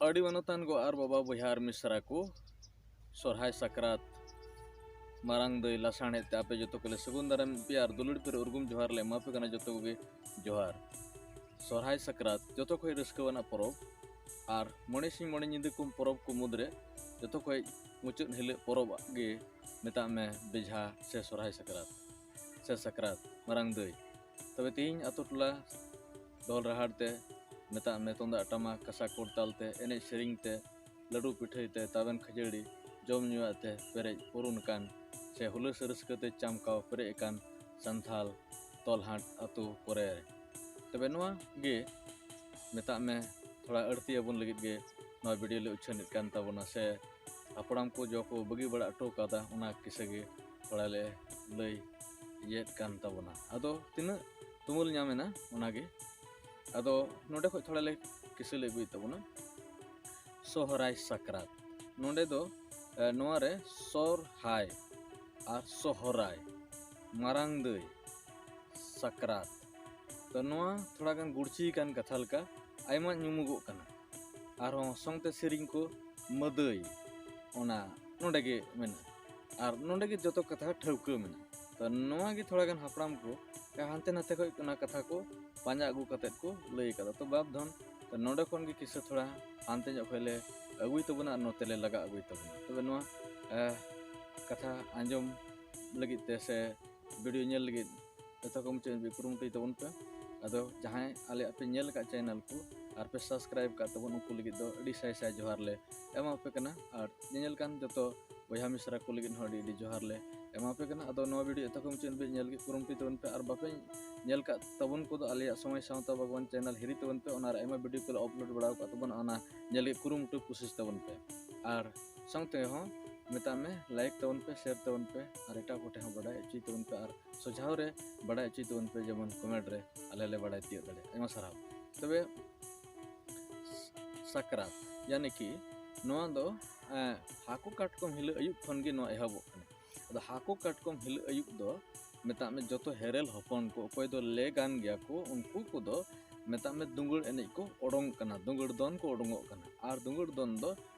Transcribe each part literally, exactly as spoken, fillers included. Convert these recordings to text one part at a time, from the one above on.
ᱟᱹᱰᱤ ᱢᱟᱱᱚᱛᱟᱱ ᱜᱚ ᱟᱨ ᱵᱟᱵᱟ, ᱵᱚᱭᱦᱟ ᱟᱨ ᱢᱤᱥᱨᱟ ᱠᱚ, ᱥᱚᱨᱦᱟᱭ ᱥᱟᱠᱨᱟᱛ ᱢᱟᱨᱟᱝ ᱫᱟᱹᱭ ᱞᱟᱥᱟᱲᱦᱮᱫ ᱛᱮ ᱟᱯᱮ ᱡᱚᱛᱚ ᱠᱚᱞᱮ ᱥᱟᱹᱜᱩᱱ ᱫᱟᱨᱟᱢ ᱯᱮᱭᱟ ᱟᱨ ᱫᱩᱞᱟᱹᱲ ᱯᱮᱨᱮᱡ ᱩᱨᱜᱩᱢ ᱡᱚᱦᱟᱨ ᱞᱮ ᱮᱢᱟ ᱯᱮ ᱠᱟᱱᱟ ᱡᱚᱛᱚ ᱠᱚᱜᱮ᱾ ᱡᱚᱦᱟᱨ᱾ ᱥᱚᱨᱦᱟᱭ ᱥᱟᱠᱨᱟᱛ ᱡᱚᱛᱚ ᱠᱷᱚᱱ ᱨᱟᱹᱥᱠᱟᱹᱣᱟᱱᱟᱜ ᱯᱚᱨᱚᱵᱽ ᱟᱨ ᱢᱚᱬᱮ ᱥᱤᱧ ᱢᱚᱬᱮ ᱧᱤᱫᱟᱹ ᱠᱚ ᱯᱚᱨᱚᱵᱽ ᱠᱚ ᱢᱩᱫᱽᱨᱮ ᱡᱚᱛᱚ ᱠᱷᱚᱱ ᱢᱩᱪᱟᱹᱫ ᱦᱤᱞᱳᱜ ᱯᱚᱨᱚᱵᱽ ᱜᱮ ᱢᱮᱛᱟᱜ ᱢᱮ ᱵᱮᱡᱷᱟ ᱥᱮ ᱥᱚᱨᱦᱟᱭ ᱥᱟᱠᱨᱟᱛ ᱥᱮ ᱥᱟᱠᱨᱟᱛ ᱢᱟᱨᱟᱝ ᱫᱟᱹᱭ᱾ ᱛᱚᱵᱮ ᱛᱮᱦᱮᱧ ᱟᱛᱳ ᱴᱚᱞᱟ ᱰᱷᱚᱞ ᱨᱟᱦᱟᱲ ᱛᱮ ᱢᱮᱛᱟᱜ ᱢᱮ ᱛᱩᱢᱫᱟᱜ ᱴᱟᱢᱟᱠ ᱠᱟᱸᱥᱟ ᱠᱚᱨᱛᱟᱞ ᱛᱮ ᱮᱱᱮᱡ ᱥᱮᱨᱮᱧ ᱛᱮ ᱞᱟᱹᱰᱩ ᱯᱤᱴᱷᱟᱹᱭ ᱛᱮ ᱛᱟᱵᱮᱱ ᱠᱷᱟᱹᱡᱟᱹᱲᱤ ᱡᱚᱢ ᱧᱩᱣᱟᱜ ᱛᱮ ᱯᱮᱨᱮᱡ ᱯᱩᱨᱩᱱ ᱟᱠᱟᱱ ᱥᱮ ᱦᱩᱞᱟᱹᱥ ᱨᱟᱹᱥᱠᱟᱹ ᱛᱮ ᱪᱟᱢᱠᱟᱣ ᱯᱮᱨᱮᱡ ᱟᱠᱟᱱ ᱥᱟᱱᱛᱷᱟᱞ ᱛᱚᱞᱦᱟᱴ ᱟᱛᱳ ᱠᱚᱨᱮ᱾ ᱛᱚᱵᱮ ᱱᱚᱣᱟ ᱜᱮ ᱢᱮᱛᱟᱜ ᱢᱮ ᱛᱷᱚᱲᱟ ᱟᱹᱲᱛᱤ ᱟᱵᱚᱱ ᱞᱟᱹᱜᱤᱫ ᱜᱮ ᱱᱚᱣᱟ ᱵᱷᱤᱰᱤᱭᱳ ᱞᱮ ᱩᱪᱷᱟᱹᱱᱮᱫ ᱠᱟᱱ ᱛᱟᱵᱚᱱᱟ, ᱥᱮ ᱦᱟᱯᱲᱟᱢ ᱠᱚ ᱡᱚ ᱠᱚ ᱵᱟᱹᱜᱤ ᱵᱟᱲᱟ ᱦᱚᱴᱚ ᱠᱟᱫᱟ ᱚᱱᱟ ᱠᱤᱥᱟᱹ ᱜᱮ ᱛᱷᱚᱲᱟ ᱞᱮ ᱞᱟᱹᱭ ᱤᱭᱟᱹᱭᱮᱫ ᱠᱟᱱ ᱛᱟᱵᱚᱱᱟ᱾ ᱟᱫᱚ ᱛᱤᱱᱟᱹᱜ ᱛᱩᱢᱟᱹᱞ ᱧᱟᱢ ᱮᱱᱟ ᱚᱱᱟ ᱜᱮ᱾ ᱟᱫᱚ ᱱᱚᱰᱮ ᱠᱷᱚᱡ ᱛᱷᱚᱲᱟ ᱞᱮ ᱠᱤᱥᱟᱹ ᱞᱮ ᱟᱹᱜᱩᱭᱮᱫ ᱛᱟᱵᱚᱱᱟ᱾ ᱥᱚᱦᱨᱟᱭ ᱥᱟᱠᱨᱟᱛ᱾ ᱱᱚᱰᱮ ᱫᱚ ᱮ, ᱱᱚᱣᱟ ᱨᱮ ᱥᱚᱨᱦᱟᱭ ᱟᱨ ᱥᱚᱦᱨᱟᱭ, ᱢᱟᱨᱟᱝ ᱫᱟᱹᱭ, ᱥᱟᱠᱨᱟᱛ᱾ ᱛᱚ ᱱᱚᱣᱟ ᱛᱷᱚᱲᱟ ᱜᱟᱱ ᱜᱩᱲᱪᱤ ᱟᱠᱟᱱ ᱠᱟᱛᱷᱟ ᱞᱮᱠᱟ ᱟᱭᱢᱟ ᱧᱩᱢᱩᱜᱚᱜ ᱠᱟᱱᱟ᱾ ᱟᱨᱦᱚᱸ ᱥᱚᱝᱛᱮ ᱥᱮᱨᱮᱧ ᱠᱚ ᱢᱟᱹᱫᱟᱹᱭ, ᱚᱱᱟ ᱱᱚᱰᱮ ᱜᱮ ᱢᱮᱱᱟᱜᱼᱟ᱾ ᱟᱨ ᱱᱚᱰᱮ ᱜᱮ ᱡᱚᱛᱚ ᱠᱟᱛᱷᱟ ᱴᱷᱟᱹᱣᱠᱟᱹ ᱢᱮᱱᱟᱜᱼᱟ᱾ ᱛᱚ ᱱᱚᱣᱟ ᱜᱮ ᱛᱷᱚᱲᱟ ᱜᱟᱱ ᱦᱟᱯᱲᱟᱢ ᱠᱚ ᱦᱟᱱᱛᱮ ᱱᱟᱛᱮ ᱠᱷᱚᱡ ᱚᱱᱟ ᱠᱟᱛᱷᱟ ᱠᱚ ᱯᱟᱸᱡᱟ ᱟᱹᱜᱩ ᱠᱟᱛᱮᱫ ᱠᱚ ᱞᱟᱹᱭ ᱟᱠᱟᱫᱟ᱾ ᱛᱚ ᱵᱟᱯ ᱫᱷᱚᱱ, ᱛᱚ ᱱᱚᱰᱮ ᱠᱷᱚᱱ ᱜᱮ ᱠᱤᱥᱟᱹ ᱛᱷᱚᱲᱟ ᱦᱟᱱᱛᱮ ᱧᱚᱜ ᱠᱷᱚᱡ ᱞᱮ ᱟᱹᱜᱩᱭ ᱛᱟᱵᱚᱱᱟ ᱟᱨ ᱱᱚᱛᱮ ᱞᱮ ᱞᱟᱜᱟ ᱟᱹᱜᱩᱭ ᱛᱟᱵᱚᱱᱟ᱾ ᱛᱚᱵᱮ ᱱᱚᱣᱟ ᱮ, ᱠᱟᱛᱷᱟ ᱟᱸᱡᱚᱢ ᱞᱟᱹᱜᱤᱫ ᱛᱮ ᱥᱮ ᱵᱷᱤᱰᱤᱭᱳ ᱧᱮᱞ ᱞᱟᱹᱜᱤᱫ ᱡᱚᱛᱚ ᱠᱚ ᱢᱩᱪᱟᱹᱫ ᱦᱟᱹᱵᱤᱡ ᱠᱩᱨᱩᱢᱩᱴᱩᱭ ᱛᱟᱵᱚᱱ ᱯᱮ᱾ ᱟᱫᱚ ᱡᱟᱦᱟᱸᱭ ᱟᱞᱮᱭᱟᱜ ᱯᱮ ᱧᱮᱞ ᱟᱠᱟᱫ ᱪᱮᱱᱮᱞ ᱠᱚ ᱟᱨ ᱯᱮ ᱥᱟᱵᱥᱠᱨᱟᱭᱤᱵ ᱟᱠᱟᱫ ᱛᱟᱵᱚᱱ, ᱩᱱᱠᱩ ᱞᱟᱹᱜᱤᱫ ᱫᱚ ᱟᱹᱰᱤ ᱥᱟᱭ ᱥᱟᱭ ᱡᱚᱦᱟᱨ ᱞᱮ ᱮᱢᱟ ᱯᱮ ᱠᱟᱱᱟ᱾ ᱟᱨ ᱧᱮᱧᱮᱞ ᱠᱟᱱ ᱡᱚᱛᱚ ᱵᱚᱭᱦᱟ ᱢᱤᱥᱨᱟ ᱠᱚ ᱞᱟᱹᱜᱤᱫ ᱦᱚᱸ ᱟᱹᱰᱤ ᱟᱹᱰᱤ ᱡᱚᱦᱟᱨ ᱞᱮ ᱮᱢᱟ ᱯᱮ ᱠᱟᱱᱟ᱾ ᱟᱫᱚ ᱱᱚᱣᱟ ᱵᱷᱤᱰᱤᱭᱳ ᱡᱚᱛᱚ ᱠᱚ ᱢᱩᱪᱟᱹᱫ ᱦᱟᱹᱵᱤᱡ ᱧᱮᱞ ᱞᱟᱹᱜᱤᱫ ᱠᱩᱨᱩᱢᱩᱴᱩᱭ ᱛᱟᱵᱚᱱ ᱯᱮ᱾ ᱟᱨ ᱵᱟᱯᱮ ᱧᱮᱞ ᱟᱠᱟᱫ ᱛᱟᱵᱚᱱ ᱠᱚᱫᱚ ᱟᱞᱮᱭᱟᱜ ᱥᱚᱢᱟᱡᱽ ᱥᱟᱶᱛᱟ ᱵᱟᱜᱽᱣᱟᱱ ᱪᱮᱱᱮᱞ ᱦᱤᱨᱤ ᱛᱟᱵᱚᱱ ᱯᱮ, ᱚᱱᱟ ᱨᱮ ᱟᱭᱢᱟ ᱵᱷᱤᱰᱤᱭᱳ ᱠᱚᱞᱮ ᱟᱯᱞᱳᱰ ᱵᱟᱲᱟ ᱟᱠᱟᱫ ᱛᱟᱵᱚᱱᱟ, ᱚᱱᱟ ᱧᱮᱞ ᱞᱟᱹᱜᱤᱫ ᱠᱩᱨᱩᱢᱩᱴᱩ ᱠᱳᱥᱤᱥ ᱛᱟᱵᱚᱱ ᱯᱮ᱾ ᱟᱨ ᱥᱟᱶᱛᱮ ᱦᱚᱸ ᱢᱮᱛᱟᱜ ᱢᱮ ᱞᱟᱭᱤᱠ ᱛᱟᱵᱚᱱ ᱯᱮ, ᱥᱮᱭᱟᱨ ᱛᱟᱵᱚᱱ ᱯᱮ ᱟᱨ ᱮᱴᱟᱜ ᱠᱚᱴᱷᱮᱱ ᱦᱚᱸ ᱵᱟᱰᱟᱭ ᱦᱚᱪᱚᱭ ᱛᱟᱵᱚᱱ ᱯᱮ᱾ ᱟᱨ ᱥᱚᱡᱷᱟᱣ ᱨᱮ ᱵᱟᱰᱟᱭ ᱦᱚᱪᱚᱭ ᱛᱟᱵᱚᱱ ᱯᱮ, ᱡᱮᱢᱚᱱ ᱠᱚᱢᱮᱱᱴ ᱨᱮ ᱟᱞᱮ ᱞᱮ ᱵᱟᱰᱟᱭ ᱛᱤᱭᱳᱜ ᱫᱟᱲᱮᱭᱟᱜᱼᱟ᱾ ᱟᱭᱢᱟ ᱥᱟᱨᱦᱟᱣ᱾ ᱛᱚᱵᱮ ᱥᱟᱠᱨᱟᱛ ᱭᱟᱱᱤ ᱠᱤ ᱱᱚᱣᱟ ᱫᱚ ᱮᱸ, ᱦᱟᱹᱠᱩ ᱠᱟᱴᱠᱚᱢ ᱦᱤᱞᱳᱜ ᱟᱹᱭᱩᱵ ᱠᱷᱚᱱ ᱜᱮ ᱱᱚᱣᱟ ᱮᱦᱚᱵᱚᱜ ᱠᱟᱱᱟ᱾ ᱟᱫᱚ ᱦᱟᱹᱠᱩ ᱠᱟᱴᱠᱚᱢ ᱦᱤᱞᱳᱜ ᱟᱹᱭᱩᱵ ᱫᱚ ᱢᱮᱛᱟᱜ ᱢᱮ ᱡᱚᱛᱚ ᱦᱮᱨᱮᱞ ᱦᱚᱯᱚᱱ ᱠᱚ ᱚᱠᱚᱭ ᱫᱚ ᱞᱮ ᱜᱟᱱ ᱜᱮᱭᱟ ᱠᱚ, ᱩᱱᱠᱩ ᱠᱚᱫᱚ ᱢᱮᱛᱟᱜ ᱢᱮ ᱫᱩᱸᱜᱟᱹᱲ ᱮᱱᱮᱡ ᱠᱚ ᱚᱰᱚᱝ ᱠᱟᱱᱟ, ᱫᱩᱸᱜᱟᱹᱲ ᱫᱚᱱ ᱠᱚ ᱚᱰᱚᱝᱚᱜ ᱠᱟᱱᱟ᱾ ᱟᱨ ᱫᱩᱸᱜᱟᱹᱲ ᱫᱚᱱ ᱫᱚ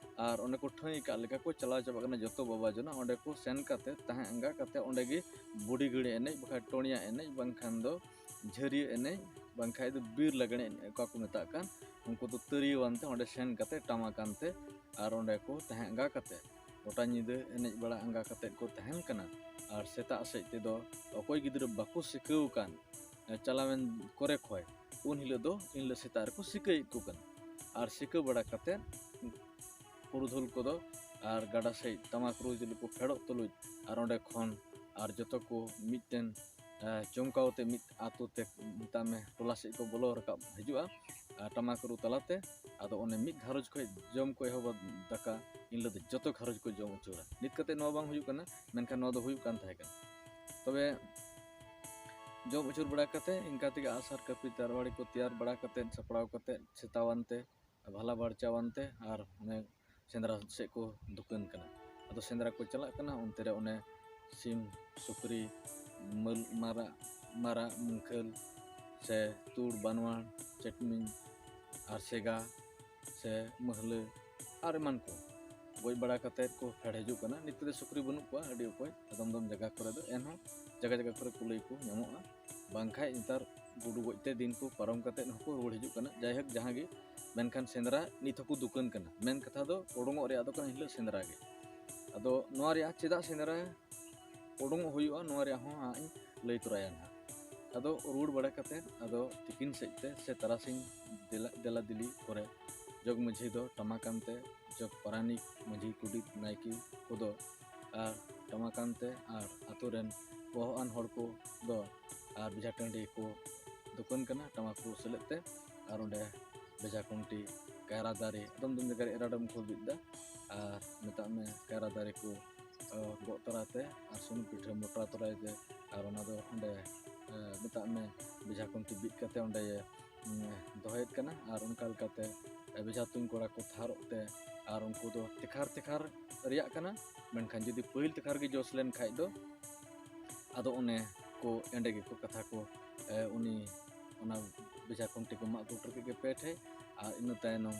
ᱟᱨ ᱚᱸᱰᱮ ᱠᱚ ᱴᱷᱟᱹᱭ ᱟᱠᱟᱫ ᱞᱮᱠᱟ ᱠᱚ ᱪᱟᱞᱟᱣ ᱪᱟᱵᱟᱜ ᱠᱟᱱᱟ ᱡᱚᱛᱚ ᱵᱟᱵᱟ ᱡᱚᱱᱟ᱾ ᱚᱸᱰᱮ ᱠᱚ ᱥᱮᱱ ᱠᱟᱛᱮ, ᱛᱟᱦᱮᱸ ᱟᱸᱜᱟ ᱠᱟᱛᱮ, ᱚᱸᱰᱮ ᱜᱮ ᱵᱩᱰᱷᱤ ᱜᱟᱹᱲᱤ ᱮᱱᱮᱡ, ᱵᱟᱠᱷᱟᱡ ᱴᱚᱬᱤᱭᱟ ᱮᱱᱮᱡ, ᱵᱟᱝᱠᱷᱟᱱ ᱫᱚ ᱡᱷᱟᱹᱨᱤᱭᱟᱹ ᱮᱱᱮᱡ, ᱵᱟᱝᱠᱷᱟᱡ ᱫᱚ ᱵᱤᱨ ᱞᱟᱜᱽᱬᱮ ᱮᱱᱮᱡ, ᱚᱠᱟ ᱠᱚ ᱢᱮᱛᱟᱜ ᱠᱟᱱ, ᱩᱱᱠᱩ ᱫᱚ ᱛᱤᱨᱭᱳᱣᱟᱱ ᱛᱮ ᱚᱸᱰᱮ ᱥᱮᱱ ᱠᱟᱛᱮ ᱴᱟᱢᱟᱠᱟᱱ ᱛᱮ ᱟᱨ ᱚᱸᱰᱮ ᱠᱚ ᱛᱟᱦᱮᱸ ᱟᱸᱜᱟ ᱠᱟᱛᱮ ᱜᱚᱴᱟ ᱧᱤᱫᱟᱹ ᱮᱱᱮᱡ ᱵᱟᱲᱟ ᱟᱸᱜᱟ ᱠᱟᱛᱮ ᱠᱚ ᱛᱟᱦᱮᱱ ᱠᱟᱱᱟ᱾ ᱟᱨ ᱥᱮᱛᱟᱜ ᱥᱮᱫ ᱛᱮᱫᱚ ᱚᱠᱚᱭ ᱜᱤᱫᱽᱨᱟᱹ ᱵᱟᱠᱚ ᱥᱤᱠᱷᱟᱹᱣ ᱟᱠᱟᱱ, ᱪᱟᱞᱟᱣᱮᱱ ᱠᱚᱨᱮ ᱠᱷᱚᱡ, ᱩᱱ ᱦᱤᱞᱳᱜ ᱫᱚ, ᱮᱱ ᱦᱤᱞᱳᱜ ᱥᱮᱛᱟᱜ ᱨᱮᱠᱚ ᱥᱤᱠᱟᱹᱭᱮᱫ ᱠᱚ ᱠᱟᱱᱟ᱾ ᱟᱨ ᱥᱤᱠᱟᱹ ᱵᱟᱲᱟ ᱠᱟᱛᱮ ᱯᱩᱨᱩᱫᱷᱩᱞ ᱠᱚᱫᱚ ᱟᱨ ᱜᱟᱰᱟ ᱥᱮᱫ ᱛᱟᱢᱟᱠ ᱨᱩ ᱡᱩᱫᱤ ᱠᱚ ᱯᱷᱮᱰᱚᱜ ᱛᱩᱞᱩᱡ, ᱟᱨ ᱚᱸᱰᱮ ᱠᱷᱚᱱ ᱟᱨ ᱡᱚᱛᱚ ᱠᱚ ᱢᱤᱫᱴᱮᱱ, ᱮ, ᱪᱚᱢᱠᱟᱣ ᱛᱮ ᱢᱤᱫ ᱟᱛᱳ ᱛᱮ, ᱢᱮᱛᱟᱜ ᱢᱮ, ᱴᱚᱞᱟ ᱥᱮᱫ ᱠᱚ ᱵᱚᱞᱚ ᱨᱟᱠᱟᱵ ᱦᱤᱡᱩᱜᱼᱟ᱾ ᱟᱨ ᱴᱟᱢᱟᱠ ᱨᱩ ᱛᱟᱞᱟᱛᱮ ᱟᱫᱚ ᱚᱱᱮ ᱢᱤᱫ ᱜᱷᱟᱨᱚᱸᱡᱽ ᱠᱷᱚᱡ ᱡᱚᱢ ᱠᱚ ᱮᱦᱚᱵᱟ ᱫᱟᱠᱟ, ᱮᱱ ᱦᱤᱞᱳᱜ ᱫᱚ ᱡᱚᱛᱚ ᱜᱷᱟᱨᱚᱸᱡᱽ ᱠᱚ ᱡᱚᱢ ᱟᱹᱪᱩᱨᱟ᱾ ᱱᱤᱛ ᱠᱟᱛᱮ ᱱᱚᱣᱟ ᱵᱟᱝ ᱦᱩᱭᱩᱜ ᱠᱟᱱᱟ, ᱢᱮᱱᱠᱷᱟᱱ ᱱᱚᱣᱟ ᱫᱚ ᱦᱩᱭᱩᱜ ᱠᱟᱱ ᱛᱟᱦᱮᱸ ᱠᱟᱱᱟ᱾ ᱛᱚᱵᱮ ᱡᱚᱢ ᱟᱹᱪᱩᱨ ᱵᱟᱲᱟ ᱠᱟᱛᱮ ᱤᱱᱠᱟ ᱛᱮᱜᱮ ᱟᱜᱼᱥᱟᱨ ᱠᱟᱹᱯᱤ ᱛᱟᱨᱣᱟᱲᱤ ᱠᱚ ᱛᱮᱭᱟᱨ ᱵᱟᱲᱟ ᱠᱟᱛᱮ, ᱥᱟᱯᱲᱟᱣ ᱠᱟᱛᱮ, ᱥᱮᱛᱟᱣᱟᱱ ᱛᱮ, ᱵᱷᱟᱞᱟ ᱵᱟᱲᱪᱟᱣᱟᱱ ᱛᱮ ᱟᱨ ᱚᱱᱮ ᱥᱮᱸᱫᱽᱨᱟ ᱥᱮᱫ ᱠᱚ ᱫᱩᱠᱟᱹᱱ ᱠᱟᱱᱟ᱾ ᱟᱫᱚ ᱥᱮᱸᱫᱽᱨᱟ ᱠᱚ ᱪᱟᱞᱟᱜ ᱠᱟᱱᱟ, ᱚᱱᱛᱮ ᱨᱮ ᱚᱱᱮ ᱥᱤᱢ, ᱥᱩᱠᱨᱤ, ᱢᱟᱹᱞ-, ᱢᱟᱨᱟᱜ, ᱢᱟᱨᱟᱜ, ᱢᱩᱝᱠᱷᱟᱹᱞ ᱥᱮ ᱛᱩᱲ, ᱵᱟᱱᱣᱟᱲ, ᱪᱟᱹᱴᱢᱤᱧ ᱟᱨ ᱥᱮᱜᱟ ᱥᱮ ᱢᱟᱹᱦᱞᱟᱹ ᱟᱨ ᱮᱢᱟᱱ ᱠᱚ ᱜᱚᱡ ᱵᱟᱲᱟ ᱠᱟᱛᱮᱫ ᱠᱚ ᱯᱷᱮᱰ ᱦᱤᱡᱩᱜ ᱠᱟᱱᱟ᱾ ᱱᱤᱛᱚᱜ ᱫᱚ ᱥᱩᱠᱨᱤ ᱵᱟᱹᱱᱩᱜ ᱠᱚᱣᱟ ᱟᱹᱰᱤ ᱚᱠᱚᱡ, ᱟᱫᱚᱢ ᱫᱚᱢ ᱡᱟᱭᱜᱟ ᱠᱚᱨᱮ ᱫᱚ, ᱮᱱᱦᱚᱸ ᱡᱟᱭᱜᱟ ᱡᱟᱭᱜᱟ ᱠᱚᱨᱮ ᱠᱩᱞᱟᱹᱭ ᱠᱚ ᱧᱟᱢᱚᱜᱼᱟ᱾ ᱵᱟᱝᱠᱷᱟᱡ ᱱᱮᱛᱟᱨ ᱜᱩᱰᱩ ᱜᱚᱡ ᱛᱮ ᱫᱤᱱ ᱠᱚ ᱯᱟᱨᱚᱢ ᱠᱟᱛᱮᱫ ᱦᱚᱸᱠᱚ ᱨᱩᱣᱟᱹᱲ ᱦᱤᱡᱩᱜ ᱠᱟᱱᱟ᱾ ᱡᱟᱭᱦᱳᱠ, ᱡᱟᱦᱟᱸ ᱜᱮ, ᱢᱮᱱᱠᱷᱟᱱ ᱥᱮᱸᱫᱽᱨᱟ ᱱᱤᱛ ᱦᱚᱸᱠᱚ ᱫᱩᱠᱟᱹᱱ ᱠᱟᱱᱟ᱾ ᱢᱮᱱ ᱠᱟᱛᱷᱟ ᱫᱚ ᱩᱰᱩᱝᱚᱜ ᱨᱮᱭᱟᱜ ᱫᱚ ᱠᱟᱱᱟ ᱦᱤᱞᱳᱜ ᱥᱮᱸᱫᱽᱨᱟ ᱜᱮ᱾ ᱟᱫᱚ ᱱᱚᱣᱟ ᱨᱮᱭᱟᱜ ᱪᱮᱫᱟᱜ ᱥᱮᱸᱫᱽᱨᱟ ᱩᱰᱩᱝᱚᱜ ᱦᱩᱭᱩᱜᱼᱟ, ᱱᱚᱣᱟ ᱨᱮᱭᱟᱜ ᱦᱚᱸ ᱦᱟᱸᱜ ᱤᱧ ᱞᱟᱹᱭ ᱛᱚᱨᱟᱭᱟ ᱱᱟᱦᱟᱜ᱾ ᱟᱫᱚ ᱨᱩᱣᱟᱹᱲ ᱵᱟᱲᱟ ᱠᱟᱛᱮᱫ ᱟᱫᱚ ᱛᱤᱠᱤᱱ ᱥᱮᱫ ᱛᱮ ᱥᱮ ᱛᱟᱨᱟᱥᱤᱧ ᱫᱮᱞᱟ, ᱫᱮᱞᱟ ᱫᱮᱞᱤ ᱠᱚᱨᱮ ᱡᱚᱜᱽ ᱢᱟᱹᱡᱷᱤ ᱫᱚ ᱴᱟᱢᱟᱠ ᱟᱱᱛᱮ, ᱡᱚᱜᱽ ᱯᱟᱨᱟᱱᱤᱠ, ᱢᱟᱹᱡᱷᱤ, ᱜᱚᱰᱮᱛ, ᱱᱟᱭᱠᱮ ᱠᱚᱫᱚ ᱟᱨ ᱴᱟᱢᱟᱠ ᱟᱱᱛᱮ ᱟᱨ ᱟᱛᱳ ᱨᱮᱱ ᱵᱚᱦᱚᱜ ᱟᱱ ᱦᱚᱲ ᱠᱚ ᱫᱚ ᱟᱨ ᱵᱮᱡᱷᱟ ᱴᱟᱺᱰᱤ ᱠᱚ ᱫᱩᱠᱟᱹᱱ ᱠᱟᱱᱟ ᱴᱟᱢᱟᱠ ᱨᱩ ᱥᱮᱞᱮᱫ ᱛᱮ᱾ ᱟᱨ ᱚᱸᱰᱮ ᱵᱮᱡᱷᱟ ᱠᱷᱩᱱᱴᱤ, ᱠᱟᱭᱨᱟ ᱫᱟᱨᱮ, ᱟᱫᱚᱢ ᱟᱫᱚᱢ ᱡᱟᱭᱜᱟ ᱨᱮ ᱮᱨᱟᱰᱚᱢ ᱠᱚ ᱵᱤᱫ ᱮᱫᱟ᱾ ᱟᱨ ᱢᱮᱛᱟᱜ ᱢᱮ ᱠᱟᱭᱨᱟ ᱫᱟᱨᱮ ᱠᱚ, ᱚ, ᱜᱚᱜ ᱛᱚᱨᱟ ᱛᱮ ᱟᱨ ᱥᱩᱱᱩᱢ ᱯᱤᱴᱷᱟᱹ ᱢᱚᱴᱨᱟ ᱛᱚᱨᱟᱭ ᱛᱮ, ᱟᱨ ᱚᱱᱟ ᱫᱚ ᱚᱸᱰᱮ, ᱮ, ᱢᱮᱛᱟᱜ ᱢᱮ ᱵᱮᱡᱷᱟ ᱠᱷᱩᱱᱴᱤ ᱵᱤᱫ ᱠᱟᱛᱮ ᱚᱸᱰᱮ, ᱩᱸ, ᱫᱚᱦᱚᱭᱮᱫ ᱠᱟᱱᱟ᱾ ᱟᱨ ᱚᱱᱠᱟ ᱞᱮᱠᱟᱛᱮ, ᱮ, ᱵᱮᱡᱷᱟ ᱛᱩᱧ ᱠᱚᱲᱟ ᱠᱚ ᱛᱷᱟᱨᱚᱜ ᱛᱮ, ᱟᱨ ᱩᱱᱠᱩ ᱫᱚ ᱛᱮᱠᱷᱟᱨ ᱛᱮᱠᱷᱟᱨ ᱨᱮᱭᱟᱜ ᱠᱟᱱᱟ᱾ ᱢᱮᱱᱠᱷᱟᱱ ᱡᱩᱫᱤ ᱯᱟᱹᱦᱤᱞ ᱛᱮᱠᱷᱟᱨ ᱜᱮ ᱡᱚᱥ ᱞᱮᱱ ᱠᱷᱟᱡ ᱫᱚ, ᱟᱫᱚ ᱚᱱᱮ ᱠᱚ ᱮᱸᱰᱮ ᱜᱮᱠᱚ ᱠᱟᱛᱷᱟ ᱠᱚ, ᱮ, ᱩᱱᱤ ᱚᱱᱟ ᱵᱮᱡᱷᱟ ᱠᱷᱩᱱᱴᱤ ᱠᱚ ᱢᱟᱜ ᱠᱩᱴᱨᱟᱹ ᱠᱮᱫ ᱜᱮ ᱯᱮ ᱴᱷᱮᱡ᱾ ᱟᱨ ᱤᱱᱟᱹ ᱛᱟᱭᱱᱚᱢ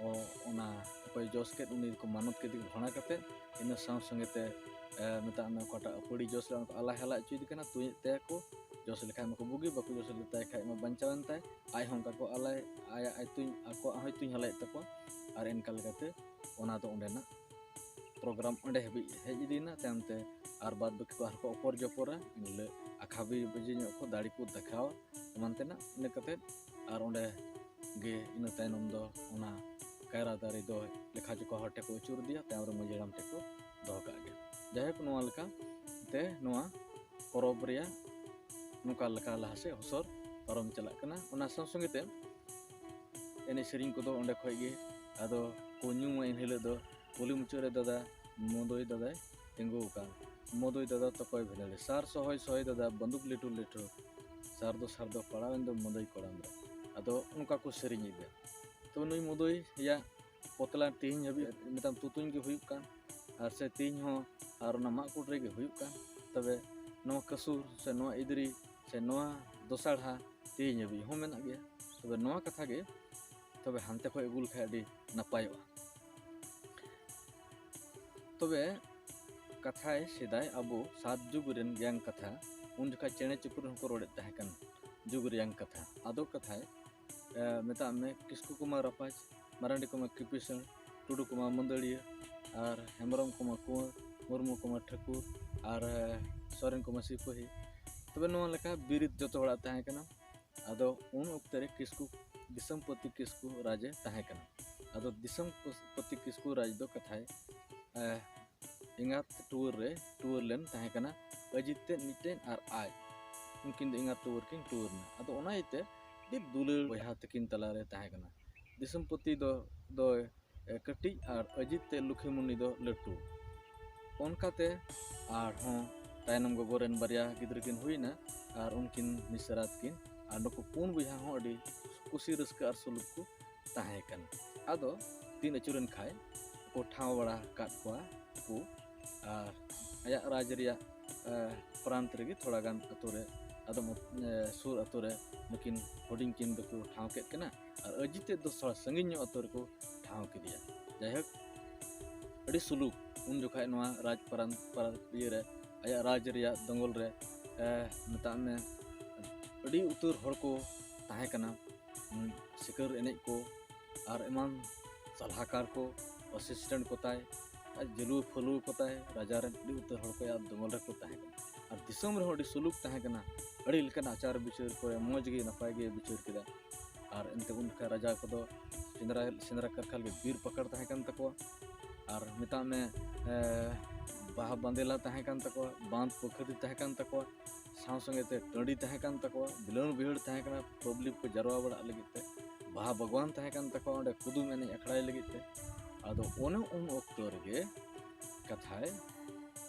ᱚ-, ᱚᱱᱟ ᱚᱠᱚᱭ ᱡᱚᱥ ᱠᱮᱫ, ᱩᱱᱤ ᱫᱚᱠᱚ ᱢᱟᱱᱚᱛ ᱠᱮᱫᱮ ᱜᱷᱚᱲᱟ ᱠᱟᱛᱮ᱾ ᱤᱱᱟᱹ ᱥᱟᱶ ᱥᱚᱸᱜᱮ ᱛᱮ, ᱮ, ᱢᱮᱛᱟᱜ ᱢᱮ, ᱚᱠᱟᱴᱟᱜ ᱟᱹᱯᱟᱹᱲᱤ ᱡᱚᱥ ᱞᱮ, ᱚᱱᱟ ᱠᱚ ᱟᱞᱟᱭ ᱦᱟᱞᱟ ᱦᱚᱪᱚᱭᱮᱫᱮ ᱠᱟᱱᱟ, ᱛᱩᱧᱮᱫ ᱛᱟᱭᱟ ᱠᱚ᱾ ᱡᱚᱥ ᱞᱮᱠᱷᱟᱡ ᱢᱟᱠᱚ ᱵᱩᱜᱤ, ᱵᱟᱠᱚ ᱡᱚᱥ ᱞᱮᱛᱟᱭ ᱠᱷᱟᱡ ᱢᱟ ᱵᱟᱧᱪᱟᱣᱮᱱ ᱛᱟᱭ᱾ ᱟᱡ ᱦᱚᱸ ᱚᱱᱠᱟ ᱠᱚ ᱟᱞᱟᱭ, ᱟᱭᱟᱜ ᱦᱚᱸᱭ ᱛᱩᱧ, ᱟᱠᱚᱣᱟᱜ ᱦᱚᱸᱭ ᱛᱩᱧ ᱦᱟᱞᱟᱭᱮᱫ ᱛᱟᱠᱚᱣᱟ᱾ ᱟᱨ ᱤᱱᱠᱟ ᱞᱮᱠᱟᱛᱮ ᱚᱱᱟ ᱫᱚ ᱚᱸᱰᱮᱱᱟᱜ ᱯᱨᱳᱜᱨᱟᱢ ᱚᱸᱰᱮ ᱦᱟᱹᱵᱤᱡ ᱦᱮᱡ ᱤᱫᱤᱭᱮᱱᱟ᱾ ᱛᱟᱭᱚᱢ ᱛᱮ ᱟᱨ ᱵᱟᱫ ᱵᱟᱹᱠᱤ ᱠᱚ ᱟᱨᱦᱚᱸ ᱠᱚ ᱚᱯᱚᱨ ᱡᱚᱯᱚᱨᱟ᱾ ᱤᱱ ᱦᱤᱞᱳᱜ ᱟᱠᱷᱟ ᱵᱤ ᱵᱟᱡᱮ ᱧᱚᱜ ᱠᱚ ᱫᱟᱲᱮ ᱠᱚ ᱫᱮᱠᱷᱟᱣᱟ ᱮᱢᱟᱱ ᱛᱮᱱᱟᱜ᱾ ᱤᱱᱟᱹ ᱠᱟᱛᱮᱫ ᱟᱨ ᱚᱸᱰᱮ ᱜᱮ ᱤᱱᱟᱹ ᱛᱟᱭᱱᱚᱢ ᱫᱚ ᱚᱱᱟ ᱠᱟᱭᱨᱟ ᱫᱟᱨᱮ ᱫᱚ ᱞᱮᱠᱷᱟ ᱡᱚᱠᱷᱟ ᱦᱚᱲ ᱴᱷᱮᱱ ᱠᱚ ᱟᱹᱪᱩᱨ ᱤᱫᱤᱭᱟ, ᱛᱟᱭᱚᱢ ᱨᱮ ᱢᱟᱹᱡᱷᱤ ᱦᱟᱲᱟᱢ ᱴᱷᱮᱱ ᱠᱚ ᱫᱚᱦᱚ ᱠᱟᱜ ᱜᱮ᱾ ᱡᱟᱭᱦᱳᱠ, ᱱᱚᱣᱟ ᱞᱮᱠᱟ ᱛᱮ ᱱᱚᱣᱟ ᱯᱚᱨᱚᱵᱽ ᱨᱮᱭᱟᱜ ᱱᱚᱝᱠᱟ ᱞᱮᱠᱟ ᱞᱟᱦᱟ ᱥᱮᱫ ᱦᱚᱥᱚᱨ ᱯᱟᱨᱚᱢ ᱪᱟᱞᱟᱜ ᱠᱟᱱᱟ᱾ ᱚᱱᱟ ᱥᱟᱶ ᱥᱚᱸᱜᱮ ᱛᱮ ᱮᱱᱮᱡ ᱥᱮᱨᱮᱧ ᱠᱚᱫᱚ ᱚᱸᱰᱮ ᱠᱷᱚᱡ ᱜᱮ ᱟᱫᱚ ᱠᱚ ᱧᱩᱢᱟ᱾ ᱮᱱ ᱦᱤᱞᱳᱜ ᱫᱚ ᱠᱩᱞᱦᱤ ᱢᱩᱪᱟᱹᱫ ᱨᱮ ᱫᱟᱫᱟ ᱢᱚᱫᱚᱭ ᱫᱟᱫᱟᱭ ᱛᱤᱸᱜᱩ ᱟᱠᱟᱱ, ᱢᱚᱫᱚᱭ ᱫᱟᱫᱟ ᱛᱚᱠᱚᱭ ᱵᱷᱮᱫᱟᱲᱮ, ᱥᱟᱨ ᱥᱚᱦᱚᱭ ᱥᱚᱦᱚᱭ ᱫᱟᱫᱟ ᱵᱟᱹᱱᱫᱩᱠ ᱞᱤᱴᱩᱨ ᱞᱤᱴᱩᱨ, ᱥᱟᱨ ᱫᱚ ᱥᱟᱨ ᱫᱚ ᱯᱟᱲᱟᱣᱮᱱ ᱫᱚ ᱢᱚᱫᱚᱭ ᱠᱚᱲᱟᱢ ᱨᱮ᱾ ᱟᱫᱚ ᱚᱱᱠᱟ ᱠᱚ ᱥᱮᱨᱮᱧ ᱮᱫᱟ᱾ ᱛᱚ ᱱᱩᱭ ᱢᱚᱫᱚᱭ ᱨᱮᱭᱟᱜ ᱯᱚᱛᱞᱟ ᱛᱮᱦᱮᱧ ᱦᱟᱹᱵᱤᱡ ᱢᱤᱫᱴᱟᱝ ᱛᱩᱛᱩᱧ ᱜᱮ ᱦᱩᱭᱩᱜ ᱠᱟᱱ, ᱟᱨ ᱥᱮ ᱛᱮᱦᱮᱧ ᱦᱚᱸ ᱟᱨ ᱚᱱᱟ ᱢᱟᱜ ᱠᱩᱴ ᱨᱮᱜᱮ ᱦᱩᱭᱩᱜ ᱠᱟᱱ᱾ ᱛᱚᱵᱮ ᱱᱚᱣᱟ ᱠᱟᱹᱥᱩᱨ ᱥᱮ ᱱᱚᱣᱟ ᱤᱫᱨᱤ ᱥᱮ ᱱᱚᱣᱟ ᱫᱚᱥᱟᱲᱦᱟ ᱛᱮᱦᱮᱧ ᱦᱟᱹᱵᱤᱡ ᱦᱚᱸ ᱢᱮᱱᱟᱜ ᱜᱮᱭᱟ᱾ ᱛᱚᱵᱮ ᱱᱚᱣᱟ ᱠᱟᱛᱷᱟ ᱜᱮ ᱛᱚᱵᱮ ᱦᱟᱱᱛᱮ ᱠᱷᱚᱡ ᱟᱹᱜᱩ ᱞᱮᱠᱷᱟᱡ ᱟᱹᱰᱤ ᱱᱟᱯᱟᱭᱚᱜᱼᱟ᱾ ᱛᱚᱵᱮ ᱠᱟᱛᱷᱟᱭ ᱥᱮᱫᱟᱭ ᱟᱵᱚ ᱥᱟᱛ ᱡᱩᱜᱽ ᱨᱮᱱ ᱜᱮᱭᱟᱝ ᱠᱟᱛᱷᱟ, ᱩᱱ ᱡᱚᱠᱷᱟᱡ ᱪᱮᱬᱮ ᱪᱤᱯᱨᱩᱫ ᱦᱚᱸᱠᱚ ᱨᱚᱲᱮᱫ ᱛᱟᱦᱮᱸ ᱠᱟᱱᱟ ᱡᱩᱜᱽ ᱨᱮᱭᱟᱝ ᱠᱟᱛᱷᱟ᱾ ᱟᱫᱚ ᱠᱟᱛᱷᱟᱭ, ᱮ, ᱢᱮᱛᱟᱜ ᱢᱮ, ᱠᱤᱥᱠᱩ ᱠᱚᱢᱟ ᱨᱟᱯᱟᱡᱽ, ᱢᱟᱨᱟᱱᱰᱤ ᱠᱚᱢᱟ ᱠᱤᱯᱤᱥᱟᱹᱲ, ᱴᱩᱰᱩ ᱠᱚᱢᱟ ᱢᱟᱹᱫᱟᱹᱲᱤᱭᱟᱹ, ᱟᱨ ᱦᱮᱢᱵᱨᱚᱢ ᱠᱚᱢᱟ ᱠᱩᱸᱣᱟᱹᱨ, ᱢᱩᱨᱢᱩ ᱠᱚᱢᱟ ᱴᱷᱟᱹᱠᱩᱨ, ᱟᱨ, ᱮ, ᱥᱚᱨᱮᱱ ᱠᱚᱢᱟ ᱥᱤᱯᱟᱹᱦᱤ᱾ ᱛᱚᱵᱮ ᱱᱚᱣᱟ ᱞᱮᱠᱟ ᱵᱤᱨᱤᱫ ᱡᱚᱛᱚ ᱦᱚᱲᱟᱜ ᱛᱟᱦᱮᱸ ᱠᱟᱱᱟ᱾ ᱟᱫᱚ ᱩᱱ ᱚᱠᱛᱮ ᱨᱮ ᱠᱤᱥᱠᱩ, ᱫᱤᱥᱚᱢᱯᱚᱛᱤ ᱠᱤᱥᱠᱩ ᱨᱟᱡᱽ ᱮ ᱛᱟᱦᱮᱸ ᱠᱟᱱᱟ᱾ ᱟᱫᱚ ᱫᱤᱥᱚᱢᱯᱚᱛᱤ ᱠᱤᱥᱠᱩ ᱨᱟᱡᱽ ᱫᱚ ᱠᱟᱛᱷᱟᱭ, ᱮ, ᱮᱸᱜᱟᱛ ᱴᱩᱣᱟᱹᱨ ᱨᱮ ᱴᱩᱣᱟᱹᱨ ᱞᱮᱱ ᱛᱟᱦᱮᱸ ᱠᱟᱱᱟ᱾ ᱟᱹᱡᱤᱛ ᱛᱮᱫ ᱢᱤᱫᱴᱮᱱ ᱟᱨ ᱟᱡ, ᱩᱱᱠᱤᱱ ᱫᱚ ᱮᱸᱜᱟᱛ ᱴᱩᱣᱟᱹᱨ ᱠᱤᱱ ᱴᱩᱣᱟᱹᱨ ᱮᱱᱟ᱾ ᱟᱫᱚ ᱚᱱᱟ ᱤᱭᱟᱹᱛᱮ ᱟᱹᱰᱤ ᱫᱩᱞᱟᱹᱲ ᱵᱚᱭᱦᱟ ᱛᱟᱹᱠᱤᱱ ᱛᱟᱞᱟᱨᱮ ᱛᱟᱦᱮᱸ ᱠᱟᱱᱟ᱾ ᱫᱤᱥᱚᱢᱯᱚᱛᱤ ᱫᱚ, ᱫᱚᱭ, ᱮ, ᱠᱟᱹᱴᱤᱡ ᱟᱨ ᱟᱹᱡᱤᱛ ᱛᱮᱫ ᱞᱩᱠᱷᱤᱢᱩᱱᱤ ᱫᱚ ᱞᱟᱹᱴᱩ᱾ ᱚᱱᱠᱟᱛᱮ ᱟᱨᱦᱚᱸ ᱛᱟᱭᱱᱚᱢ ᱜᱚᱜᱚ ᱨᱮᱱ ᱵᱟᱨᱭᱟ ᱜᱤᱫᱽᱨᱟᱹ ᱠᱤᱱ ᱦᱩᱭᱱᱟ, ᱟᱨ ᱩᱱᱠᱤᱱ ᱢᱤᱥᱨᱟᱛ ᱠᱤᱱ, ᱟᱨ ᱱᱩᱠᱩ ᱯᱩᱱ ᱵᱚᱭᱦᱟ ᱦᱚᱸ ᱟᱹᱰᱤ ᱠᱩᱥᱤ ᱨᱟᱹᱥᱠᱟᱹ ᱟᱨ ᱥᱩᱞᱩᱠ ᱠᱚ ᱛᱟᱦᱮᱸ ᱠᱟᱱᱟ᱾ ᱟᱫᱚ ᱫᱤᱱ ᱟᱹᱪᱩᱨᱮᱱ ᱠᱷᱟᱡ ᱠᱚ ᱴᱷᱟᱶ ᱵᱟᱲᱟ ᱟᱠᱟᱫ ᱠᱚᱣᱟ ᱠᱚ, ᱟᱨ ᱟᱭᱟᱜ ᱨᱟᱡᱽ ᱨᱮᱭᱟᱜ, ᱮ, ᱯᱨᱟᱱᱛ ᱨᱮᱜᱮ ᱛᱷᱚᱲᱟ ᱜᱟᱱ ᱟᱛᱳ ᱨᱮ ᱟᱫᱚ ᱢᱚ-, ᱮ, ᱥᱩᱨ ᱟᱛᱳ ᱨᱮ ᱱᱩᱠᱤᱱ ᱦᱩᱰᱤᱧ ᱠᱤᱱ ᱫᱚᱠᱚ ᱴᱷᱟᱶ ᱠᱮᱫ ᱠᱤᱱᱟ ᱟᱨ ᱟᱹᱡᱤᱛ ᱛᱮᱫ ᱫᱚ ᱛᱷᱚᱲᱟ ᱥᱟᱺᱜᱤᱧ ᱧᱚᱜ ᱟᱛᱳ ᱨᱮᱠᱚ ᱴᱷᱟᱶ ᱠᱮᱫᱮᱭᱟ᱾ ᱡᱟᱭᱦᱳᱠ, ᱟᱹᱰᱤ ᱥᱩᱞᱩᱠ ᱩᱱ ᱡᱚᱠᱷᱟᱡ ᱱᱚᱣᱟ ᱨᱟᱡᱽ ᱯᱟᱨᱟᱱ, ᱯᱟᱨᱟ-, ᱤᱭᱟᱹ ᱨᱮ, ᱟᱭᱟᱜ ᱨᱟᱡᱽ ᱨᱮᱭᱟᱜ ᱫᱚᱝᱜᱚᱞ ᱨᱮ, ᱮ, ᱢᱮᱛᱟᱜ ᱢᱮ, ᱟᱹᱰᱤ ᱩᱛᱟᱹᱨ ᱦᱚᱲ ᱠᱚ ᱛᱟᱦᱮᱸ ᱠᱟᱱᱟ᱾ ᱩᱸ, ᱥᱤᱠᱟᱹᱨ ᱮᱱᱮᱡ ᱠᱚ ᱟᱨ ᱮᱢᱟᱱ ᱥᱟᱞᱦᱟᱠᱟᱨ ᱠᱚ, ᱟᱥᱤᱥᱴᱮᱱᱴ ᱠᱚ ᱛᱟᱭ, ᱟᱨ ᱡᱟᱹᱞᱩ ᱯᱷᱟᱹᱞᱩ ᱠᱚ ᱛᱟᱭ, ᱨᱟᱡᱟ ᱨᱮᱱ ᱟᱹᱰᱤ ᱩᱛᱟᱹᱨ ᱦᱚᱲ ᱠᱚ ᱟᱭᱟᱜ ᱫᱚᱝᱜᱚᱞ ᱨᱮᱠᱚ ᱛᱟᱦᱮᱸ ᱠᱟᱱᱟ᱾ ᱟᱨ ᱫᱤᱥᱚᱢ ᱨᱮᱦᱚᱸ ᱟᱹᱰᱤ ᱥᱩᱞᱩᱠ ᱛᱟᱦᱮᱸ ᱠᱟᱱᱟ, ᱟᱹᱰᱤ ᱞᱮᱠᱟᱱ ᱟᱪᱟᱨ ᱵᱤᱪᱟᱹᱨ ᱠᱚᱨᱮ ᱢᱚᱡᱽ ᱜᱮ ᱱᱟᱯᱟᱭ ᱜᱮ ᱵᱤᱪᱟᱹᱨ ᱠᱮᱫᱟ᱾ ᱟᱨ ᱮᱱᱛᱮ ᱩᱱ ᱡᱚᱠᱷᱟᱡ ᱨᱟᱡᱟ ᱠᱚᱫᱚ ᱥᱮᱸᱫᱽᱨᱟ, ᱥᱮᱸᱫᱽᱨᱟ ᱠᱟᱨᱠᱷᱟ ᱞᱟᱹᱜᱤᱫ ᱵᱤᱨ ᱯᱟᱠᱟᱲ ᱛᱟᱦᱮᱸ ᱠᱟᱱ ᱛᱟᱠᱚᱣᱟ᱾ ᱟᱨ ᱢᱮᱛᱟᱜ ᱢᱮ, ᱮ, ᱵᱟᱦᱟ ᱵᱟᱸᱫᱮᱞᱟ ᱛᱟᱦᱮᱸ ᱠᱟᱱ ᱛᱟᱠᱚᱣᱟ, ᱵᱟᱸᱫᱷ ᱯᱩᱠᱷᱨᱤ ᱛᱟᱦᱮᱸ ᱠᱟᱱ ᱛᱟᱠᱚᱣᱟ, ᱥᱟᱶ ᱥᱚᱸᱜᱮ ᱛᱮ ᱴᱟᱺᱰᱤ ᱛᱟᱦᱮᱸ ᱠᱟᱱ ᱛᱟᱠᱚᱣᱟ, ᱵᱤᱞᱟᱹᱱ ᱵᱟᱹᱭᱦᱟᱹᱲ ᱛᱟᱦᱮᱸ ᱠᱟᱱᱟ, ᱯᱟᱵᱽᱞᱤᱠ ᱠᱚ ᱡᱟᱨᱣᱟ ᱵᱟᱲᱟᱜ ᱞᱟᱹᱜᱤᱫ ᱛᱮ, ᱵᱟᱦᱟ ᱵᱟᱜᱽᱣᱟᱱ ᱛᱟᱦᱮᱸ ᱠᱟᱱ ᱛᱟᱠᱚᱣᱟ, ᱚᱸᱰᱮ ᱠᱩᱫᱩᱢ ᱮᱱᱮᱡ ᱟᱠᱷᱲᱟᱭ ᱞᱟᱹᱜᱤᱫ ᱛᱮ᱾ ᱟᱫᱚ ᱚᱱᱮ ᱩᱱ ᱚᱠᱛᱚ ᱨᱮᱜᱮ ᱠᱟᱛᱷᱟᱭ,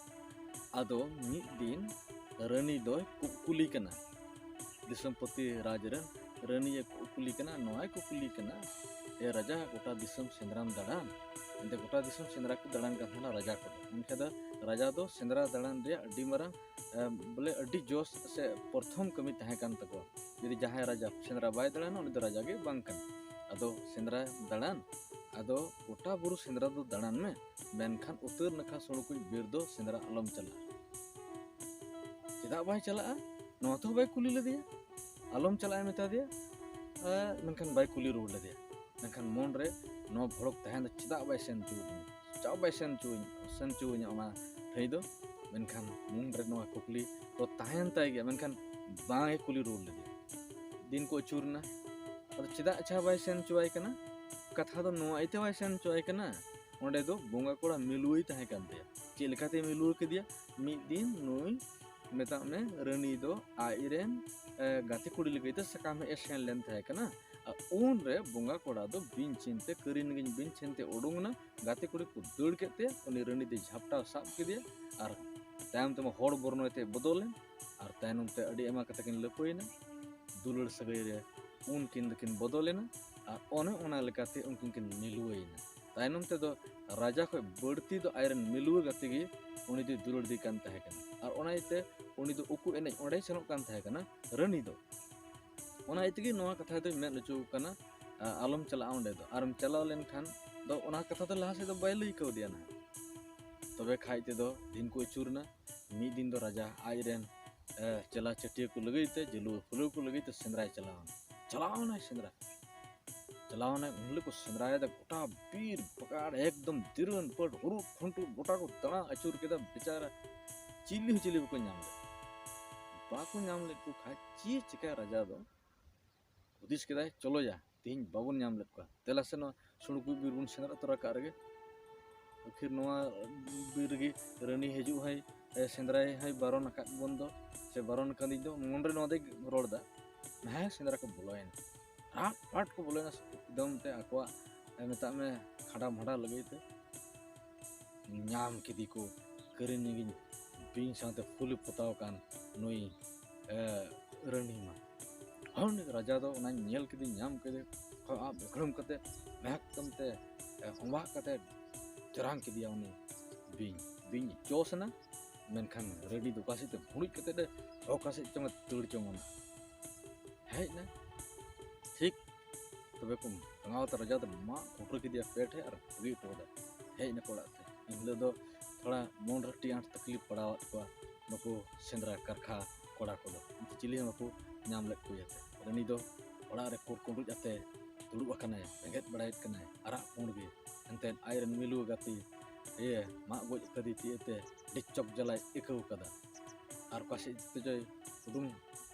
ᱟᱫᱚ ᱢᱤᱫ ᱫᱤᱱ ᱨᱟᱹᱱᱤ ᱫᱚᱭ ᱠᱩ-, ᱠᱩᱞᱤ ᱠᱟᱱᱟ, ᱫᱤᱥᱚᱢᱯᱚᱛᱤ ᱨᱟᱡᱽ ᱨᱮᱱ ᱨᱟᱹᱱᱤᱭᱮ ᱠᱩ-, ᱠᱩᱞᱤ ᱠᱟᱱᱟ, ᱱᱚᱣᱟᱭ ᱠᱩᱠᱞᱤ ᱠᱟᱱᱟ, "ᱮ ᱨᱟᱡᱟ, ᱜᱚᱴᱟ ᱫᱤᱥᱚᱢ ᱥᱮᱸᱫᱽᱨᱟᱢ ᱫᱟᱬᱟᱱ?" ᱮᱱᱛᱮ ᱜᱚᱴᱟ ᱫᱤᱥᱚᱢ ᱥᱮᱸᱫᱽᱨᱟ ᱠᱚ ᱫᱟᱬᱟᱱ ᱠᱟᱱ ᱛᱟᱦᱮᱱᱟ ᱨᱟᱡᱟ ᱠᱚᱫᱚ᱾ ᱩᱱ ᱡᱚᱠᱷᱟᱡ ᱫᱚ ᱨᱟᱡᱟ ᱫᱚ ᱥᱮᱸᱫᱽᱨᱟ ᱫᱟᱬᱟᱱ ᱨᱮᱭᱟᱜ ᱟᱹᱰᱤ ᱢᱟᱨᱟᱝ, ᱮ, ᱵᱚᱞᱮ ᱟᱹᱰᱤ ᱡᱚᱥ ᱥᱮ ᱯᱨᱚᱛᱷᱚᱢ ᱠᱟᱹᱢᱤ ᱛᱟᱦᱮᱸ ᱠᱟᱱ ᱛᱟᱠᱚᱣᱟ᱾ ᱡᱩᱫᱤ ᱡᱟᱦᱟᱸᱭ ᱨᱟᱡᱟ ᱥᱮᱸᱫᱽᱨᱟ ᱵᱟᱭ ᱫᱟᱬᱟᱱᱟ, ᱩᱱᱤ ᱫᱚ ᱨᱟᱡᱟ ᱜᱮ ᱵᱟᱝ ᱠᱟᱱᱟ᱾ ᱟᱫᱚ ᱥᱮᱸᱫᱽᱨᱟ ᱫᱟᱬᱟᱱ, ᱟᱫᱚ ᱜᱚᱴᱟ ᱵᱩᱨᱩ ᱥᱮᱸᱫᱽᱨᱟ ᱫᱚ ᱫᱟᱬᱟᱱ ᱢᱮ, ᱢᱮᱱᱠᱷᱟᱱ ᱩᱛᱟᱹᱨ ᱱᱟᱠᱷᱟ ᱥᱩᱲᱩᱠᱩᱡ ᱵᱤᱨ ᱫᱚ ᱥᱮᱸᱫᱽᱨᱟ ᱟᱞᱚᱢ ᱪᱟᱞᱟᱜᱼᱟ᱾ ᱪᱮᱫᱟᱜ ᱵᱟᱭ ᱪᱟᱞᱟᱜᱼᱟ? ᱱᱚᱣᱟ ᱛᱮᱦᱚᱸ ᱵᱟᱭ ᱠᱩᱞᱤ ᱞᱮᱫᱮᱭᱟ, ᱟᱞᱚᱢ ᱪᱟᱞᱟᱜᱼᱟ ᱢᱮᱛᱟ ᱫᱮᱭᱟ, ᱟᱨ ᱢᱮᱱᱠᱷᱟᱱ ᱵᱟᱭ ᱠᱩᱞᱤ ᱨᱩᱣᱟᱹᱲ ᱞᱮᱫᱮᱭᱟ᱾ ᱢᱮᱱᱠᱷᱟᱱ ᱢᱚᱱ ᱨᱮ ᱱᱚᱣᱟ ᱵᱷᱚᱲᱚᱠ ᱛᱟᱦᱮᱱ ᱫᱚ, ᱪᱮᱫᱟᱜ ᱵᱟᱭ ᱥᱮᱱ ᱦᱚᱪᱚᱣᱟᱹᱧ, ᱪᱮᱫᱟᱜ ᱵᱟᱭ ᱥᱮᱱ ᱦᱚᱪᱚᱣᱟᱹᱧ, ᱥᱮᱱ ᱦᱚᱪᱚᱣᱟᱹᱧᱟ ᱚᱱᱟ ᱴᱷᱟᱹᱭ ᱫᱚ? ᱢᱮᱱᱠᱷᱟᱱ ᱢᱚᱱ ᱨᱮ ᱱᱚᱣᱟ ᱠᱩᱠᱞᱤ ᱫᱚ ᱛᱟᱦᱮᱱ ᱛᱟᱭ ᱜᱮᱭᱟ, ᱢᱮᱱᱠᱷᱟᱱ ᱵᱟᱝ ᱮ ᱠᱩᱞᱤ ᱨᱩᱣᱟᱹᱲ ᱞᱮᱫᱮᱭᱟ᱾ ᱫᱤᱱ ᱠᱚ ᱟᱹᱪᱩᱨ ᱮᱱᱟ, ᱟᱫᱚ ᱪᱮᱫᱟᱜ ᱪᱷᱟ ᱵᱟᱭ ᱥᱮᱱ ᱦᱚᱪᱚᱣᱟᱭ ᱠᱟᱱᱟ? ᱠᱟᱛᱷᱟ ᱫᱚ ᱱᱚᱣᱟ ᱤᱭᱟᱹᱛᱮ ᱵᱟᱭ ᱥᱮᱱ ᱦᱚᱪᱚᱣᱟᱭ ᱠᱟᱱᱟ, ᱚᱸᱰᱮ ᱫᱚ ᱵᱚᱸᱜᱟ ᱠᱚᱲᱟ ᱢᱤᱞᱩᱣᱟᱹᱭ ᱛᱟᱦᱮᱸ ᱠᱟᱱ ᱛᱟᱭᱟ᱾ ᱪᱮᱫ ᱞᱮᱠᱟᱛᱮ ᱢᱤᱞᱩᱣᱟᱹ ᱠᱮᱫᱮᱭᱟ? ᱢᱤᱫ ᱫᱤᱱ ᱱᱩᱭ, ᱢᱮᱛᱟᱜ ᱢᱮ, ᱨᱟᱹᱱᱤ ᱫᱚ ᱟᱡᱨᱮᱱ, ᱮ, ᱜᱟᱛᱮ ᱠᱩᱲᱤ ᱞᱟᱹᱜᱤᱫ ᱛᱮ ᱥᱟᱠᱟᱢ ᱦᱮᱡ ᱮ ᱥᱮᱱ ᱞᱮᱱ ᱛᱟᱦᱮᱸ ᱠᱟᱱᱟ᱾ ᱟᱨ ᱩᱱᱨᱮ ᱵᱚᱸᱜᱟ ᱠᱚᱲᱟ ᱫᱚ ᱵᱤᱧ ᱪᱤᱱᱛᱮ, ᱠᱟᱹᱨᱤ ᱱᱟᱹᱜᱤᱧ ᱵᱤᱧ ᱪᱤᱱᱛᱮ ᱩᱰᱩᱝ ᱮᱱᱟ᱾ ᱜᱟᱛᱮ ᱠᱩᱲᱤ ᱠᱚ ᱫᱟᱹᱲ ᱠᱮᱫ ᱛᱮ ᱩᱱᱤ ᱨᱟᱹᱱᱤ ᱫᱚᱭ ᱡᱷᱟᱯᱴᱟ ᱥᱟᱵ ᱠᱮᱫᱮᱭᱟ ᱟᱨ ᱛᱟᱭᱚᱢ ᱛᱮᱢᱟ ᱦᱚᱲ ᱵᱚᱨᱱᱚᱭ ᱛᱮ ᱵᱚᱫᱚᱞ ᱮᱱ᱾ ᱟᱨ ᱛᱟᱭᱱᱚᱢ ᱛᱮ ᱟᱹᱰᱤ ᱟᱭᱢᱟ ᱠᱟᱛᱮ ᱠᱤᱱ ᱞᱟᱹᱯᱟᱹᱭᱮᱱᱟ᱾ ᱫᱩᱞᱟᱹᱲ ᱥᱟᱹᱜᱟᱹᱭ ᱨᱮ ᱩᱱᱠᱤᱱ ᱫᱚᱠᱤᱱ ᱵᱚᱫᱚᱞᱮᱱᱟ᱾ ᱟᱨ ᱚᱱᱮ ᱚᱱᱟ ᱞᱮᱠᱟᱛᱮ ᱩᱱᱠᱤᱱ ᱠᱤᱱ ᱢᱤᱞᱩᱣᱟᱹᱭᱮᱱᱟ᱾ ᱛᱟᱭᱱᱚᱢ ᱛᱮᱫᱚ ᱨᱟᱡᱟ ᱠᱷᱚᱱ ᱵᱟᱹᱲᱛᱤ ᱫᱚ ᱟᱡᱨᱮᱱ ᱢᱤᱞᱩᱣᱟᱹ ᱜᱟᱛᱮ ᱜᱮ ᱩᱱᱤ ᱫᱚᱭ ᱫᱩᱞᱟᱹᱲ ᱫᱮ ᱠᱟᱱ ᱛᱟᱦᱮᱸ ᱠᱟᱱᱟ᱾ ᱟᱨ ᱚᱱᱟ ᱤᱭᱟᱹᱛᱮ ᱩᱱᱤ ᱫᱚ ᱩᱠᱩ ᱮᱱᱮᱡ ᱚᱸᱰᱮᱭ ᱥᱮᱱᱚᱜ ᱠᱟᱱ ᱛᱟᱦᱮᱸ ᱠᱟᱱᱟ, ᱨᱟᱹᱱᱤ ᱫᱚ᱾ ᱚᱱᱟ ᱤᱭᱟᱹ ᱛᱮᱜᱮ ᱱᱚᱣᱟ ᱠᱟᱛᱷᱟ ᱫᱚᱭ ᱢᱮᱱ ᱦᱚᱪᱚ ᱠᱟᱱᱟ, ᱟ, ᱟᱞᱚᱢ ᱪᱟᱞᱟᱜᱼᱟ ᱚᱸᱰᱮ ᱫᱚ, ᱟᱨᱮᱢ ᱪᱟᱞᱟᱣ ᱞᱮᱱᱠᱷᱟᱱ ᱫᱚ ᱚᱱᱟ ᱠᱟᱛᱷᱟ ᱫᱚ ᱞᱟᱦᱟ ᱥᱮᱫ ᱫᱚ ᱵᱟᱭ ᱞᱟᱹᱭ ᱠᱟᱣᱫᱮᱭᱟ ᱱᱟᱦᱟᱜ᱾ ᱛᱚᱵᱮ ᱠᱷᱟᱡ ᱛᱮᱫᱚ ᱫᱤᱱ ᱠᱚ ᱟᱹᱪᱩᱨ ᱮᱱᱟ᱾ ᱢᱤᱫ ᱫᱤᱱ ᱫᱚ ᱨᱟᱡᱟ ᱟᱡ ᱨᱮᱱ, ᱮ, ᱪᱮᱞᱟ ᱪᱟᱹᱴᱤᱭᱟᱹ ᱠᱚ ᱞᱟᱹᱜᱤᱫ ᱛᱮ, ᱡᱟᱹᱞᱩ ᱯᱷᱩᱞᱟᱹᱣ ᱠᱚ ᱞᱟᱹᱜᱤᱫ ᱛᱮ ᱥᱮᱸᱫᱽᱨᱟᱭ ᱪᱟᱞᱟᱣ ᱮᱱᱟ᱾ ᱪᱟᱞᱟᱣ ᱮᱱᱟᱭ ᱥᱮᱸᱫᱽᱨᱟ᱾ ᱪᱟᱞᱟᱣ ᱮᱱᱟᱭ, ᱩᱱ ᱦᱤᱞᱳᱜ ᱠᱚ ᱥᱮᱸᱫᱽᱨᱟᱭᱮᱫᱟ, ᱜᱚᱴᱟ ᱵᱤᱨ ᱯᱟᱠᱟᱲ ᱮᱠᱫᱚᱢ ᱫᱤᱨᱟᱹᱱ ᱯᱟᱹᱴ ᱦᱩᱲᱩ ᱠᱷᱩᱱᱴᱩ ᱜᱚᱴᱟ ᱠᱚ ᱫᱟᱬᱟ ᱟᱹᱪᱩᱨ ᱠᱮᱫᱟ᱾ ᱵᱮᱪᱟᱨᱟ ᱪᱤᱞᱤ ᱦᱚᱸ ᱪᱤᱞᱤ ᱵᱟᱠᱚ ᱧᱟᱢ ᱞᱮᱫ, ᱵᱟᱠᱚ ᱧᱟᱢ ᱞᱮᱫ ᱠᱚ ᱠᱷᱟᱡ ᱪᱮᱫ ᱪᱤᱠᱟᱹᱭᱟ? ᱨᱟᱡᱟ ᱫᱚ ᱦᱩᱫᱤᱥ ᱠᱮᱫᱟᱭ, ᱪᱚᱞᱚᱭᱟ, ᱛᱮᱦᱮᱧ ᱵᱟᱵᱚᱱ ᱧᱟᱢ ᱞᱮᱫ ᱠᱚᱣᱟ, ᱫᱮᱞᱟ ᱥᱮ ᱱᱚᱣᱟ ᱥᱩᱲᱠᱩᱡ ᱵᱤᱨ ᱵᱚᱱ ᱥᱮᱸᱫᱽᱨᱟ ᱛᱚᱨᱟ ᱠᱟᱜ ᱨᱮᱜᱮ᱾ ᱟᱹᱠᱷᱤᱨ ᱱᱚᱣᱟ ᱵᱤᱨ ᱨᱮᱜᱮ ᱨᱟᱹᱱᱤ ᱦᱤᱡᱩᱜ ᱦᱚᱸᱭ, ᱮ, ᱥᱮᱸᱫᱽᱨᱟᱭ ᱦᱚᱸᱭ ᱵᱟᱨᱚᱱ ᱟᱠᱟᱫ ᱵᱚᱱ ᱫᱚ, ᱥᱮ ᱵᱟᱨᱚᱱ ᱟᱠᱟᱫᱤᱧ ᱫᱚ, ᱢᱚᱱᱨᱮ ᱱᱚᱣᱟ ᱫᱚᱭ ᱨᱚᱲ ᱮᱫᱟ᱾ ᱦᱮᱸ, ᱥᱮᱸᱫᱽᱨᱟ ᱠᱚ ᱵᱚᱞᱚᱭᱮᱱᱟ, ᱨᱟᱴ ᱯᱟᱴ ᱠᱚ ᱵᱚᱞᱚᱭᱮᱱᱟ ᱮᱠᱫᱚᱢ ᱛᱮ ᱟᱠᱚᱣᱟᱜ, ᱮ, ᱢᱮᱛᱟᱜ ᱢᱮ ᱠᱷᱟᱰᱟ ᱢᱟᱰᱟ ᱞᱟᱹᱜᱤᱫ ᱛᱮ᱾ ᱧᱟᱢ ᱠᱮᱫᱮ ᱠᱚ ᱠᱟᱹᱨᱤ ᱱᱤᱜᱤᱧ ᱵᱤᱧ ᱥᱟᱶᱛᱮ ᱯᱷᱩᱞᱤ ᱯᱚᱛᱟᱣ ᱟᱠᱟᱱ ᱱᱩᱭ, ᱮ, ᱨᱟᱹᱱᱤ ᱢᱟ᱾ ᱦᱚᱸ, ᱩᱱᱤ ᱨᱟᱡᱟ ᱫᱚ ᱚᱱᱟᱧ ᱧᱮᱞ ᱠᱮᱫᱮᱧ, ᱧᱟᱢ ᱠᱮᱫᱮ ᱠᱷᱚᱱ ᱟᱵ ᱮᱠᱲᱚᱢ ᱠᱟᱛᱮ ᱢᱮᱦᱟᱠ ᱛᱟᱢ ᱛᱮ, ᱮ, ᱦᱚᱸᱵᱟᱜ ᱠᱟᱛᱮ ᱪᱮᱨᱟᱝ ᱠᱮᱫᱮᱭᱟ ᱩᱱᱤ ᱵᱤᱧ᱾ ᱵᱤᱧ ᱡᱚᱥ ᱮᱱᱟ, ᱢᱮᱱᱠᱷᱟᱱ ᱨᱟᱹᱱᱤ ᱫᱚ ᱚᱠᱟ ᱥᱮᱫ ᱛᱮ ᱵᱷᱩᱲᱩᱡ ᱠᱟᱛᱮ ᱮ ᱚᱠᱟ ᱥᱮᱫ ᱪᱚᱝ ᱮ ᱫᱟᱹᱲ ᱪᱚᱝ ᱮᱱᱟ᱾ ᱦᱮᱡ ᱮᱱᱟ, ᱴᱷᱤᱠ ᱛᱚᱵᱮ ᱠᱚ ᱨᱟᱸᱜᱟᱣ ᱛᱮ ᱨᱟᱡᱟ ᱫᱚ ᱢᱟᱜ ᱠᱩᱴᱨᱟᱹ ᱠᱮᱫᱮᱭᱟ ᱯᱮ ᱴᱷᱮᱡ ᱟᱨ ᱵᱟᱹᱜᱤ ᱦᱚᱴᱚ ᱠᱟᱫᱟ᱾ ᱦᱮᱡ ᱮᱱᱟ ᱠᱚ ᱚᱲᱟᱜ ᱛᱮ᱾ ᱮᱱ ᱦᱤᱞᱳᱜ ᱫᱚ ᱛᱷᱚᱲᱟ ᱢᱚᱱ ᱨᱮ ᱟᱹᱰᱤ ᱟᱸᱴ ᱛᱟᱠᱞᱤᱯ ᱯᱟᱲᱟᱣᱟᱫ ᱠᱚᱣᱟ ᱱᱩᱠᱩ ᱥᱮᱸᱫᱽᱨᱟ ᱠᱟᱨᱠᱷᱟ ᱠᱚᱲᱟ ᱠᱚᱫᱚ᱾ ᱩᱱᱠᱩ ᱪᱤᱞᱤ ᱦᱚᱸ ᱵᱟᱠᱚ ᱧᱟᱢ ᱞᱮᱫ ᱠᱚ ᱤᱭᱟᱹᱛᱮ᱾ ᱨᱟᱹᱱᱤ ᱫᱚ ᱚᱲᱟᱜ ᱨᱮ ᱠᱩᱲ ᱠᱩᱸᱰᱩᱡ ᱟᱛᱮ ᱫᱩᱲᱩᱵ ᱟᱠᱟᱱᱟᱭ, ᱵᱮᱸᱜᱮᱫ ᱵᱟᱲᱟᱭᱮᱫ ᱠᱟᱱᱟᱭ, ᱟᱨᱟᱜ ᱯᱩᱸᱰ ᱜᱮ᱾ ᱮᱱᱛᱮᱫ ᱟᱡᱨᱮᱱ ᱢᱤᱞᱩᱣᱟᱹ ᱜᱟᱛᱮ, ᱤᱭᱟᱹ, ᱢᱟᱜ ᱜᱚᱡ ᱠᱟᱫᱮ ᱛᱮ ᱤᱭᱟᱹᱛᱮ ᱟᱹᱰᱤ ᱪᱚᱠ ᱡᱟᱞᱟᱭ ᱟᱹᱭᱠᱟᱹᱣ ᱠᱟᱫᱟ᱾ ᱟᱨ ᱚᱠᱟ ᱥᱮᱫ ᱛᱮᱪᱚᱭ ᱩᱰᱩᱝ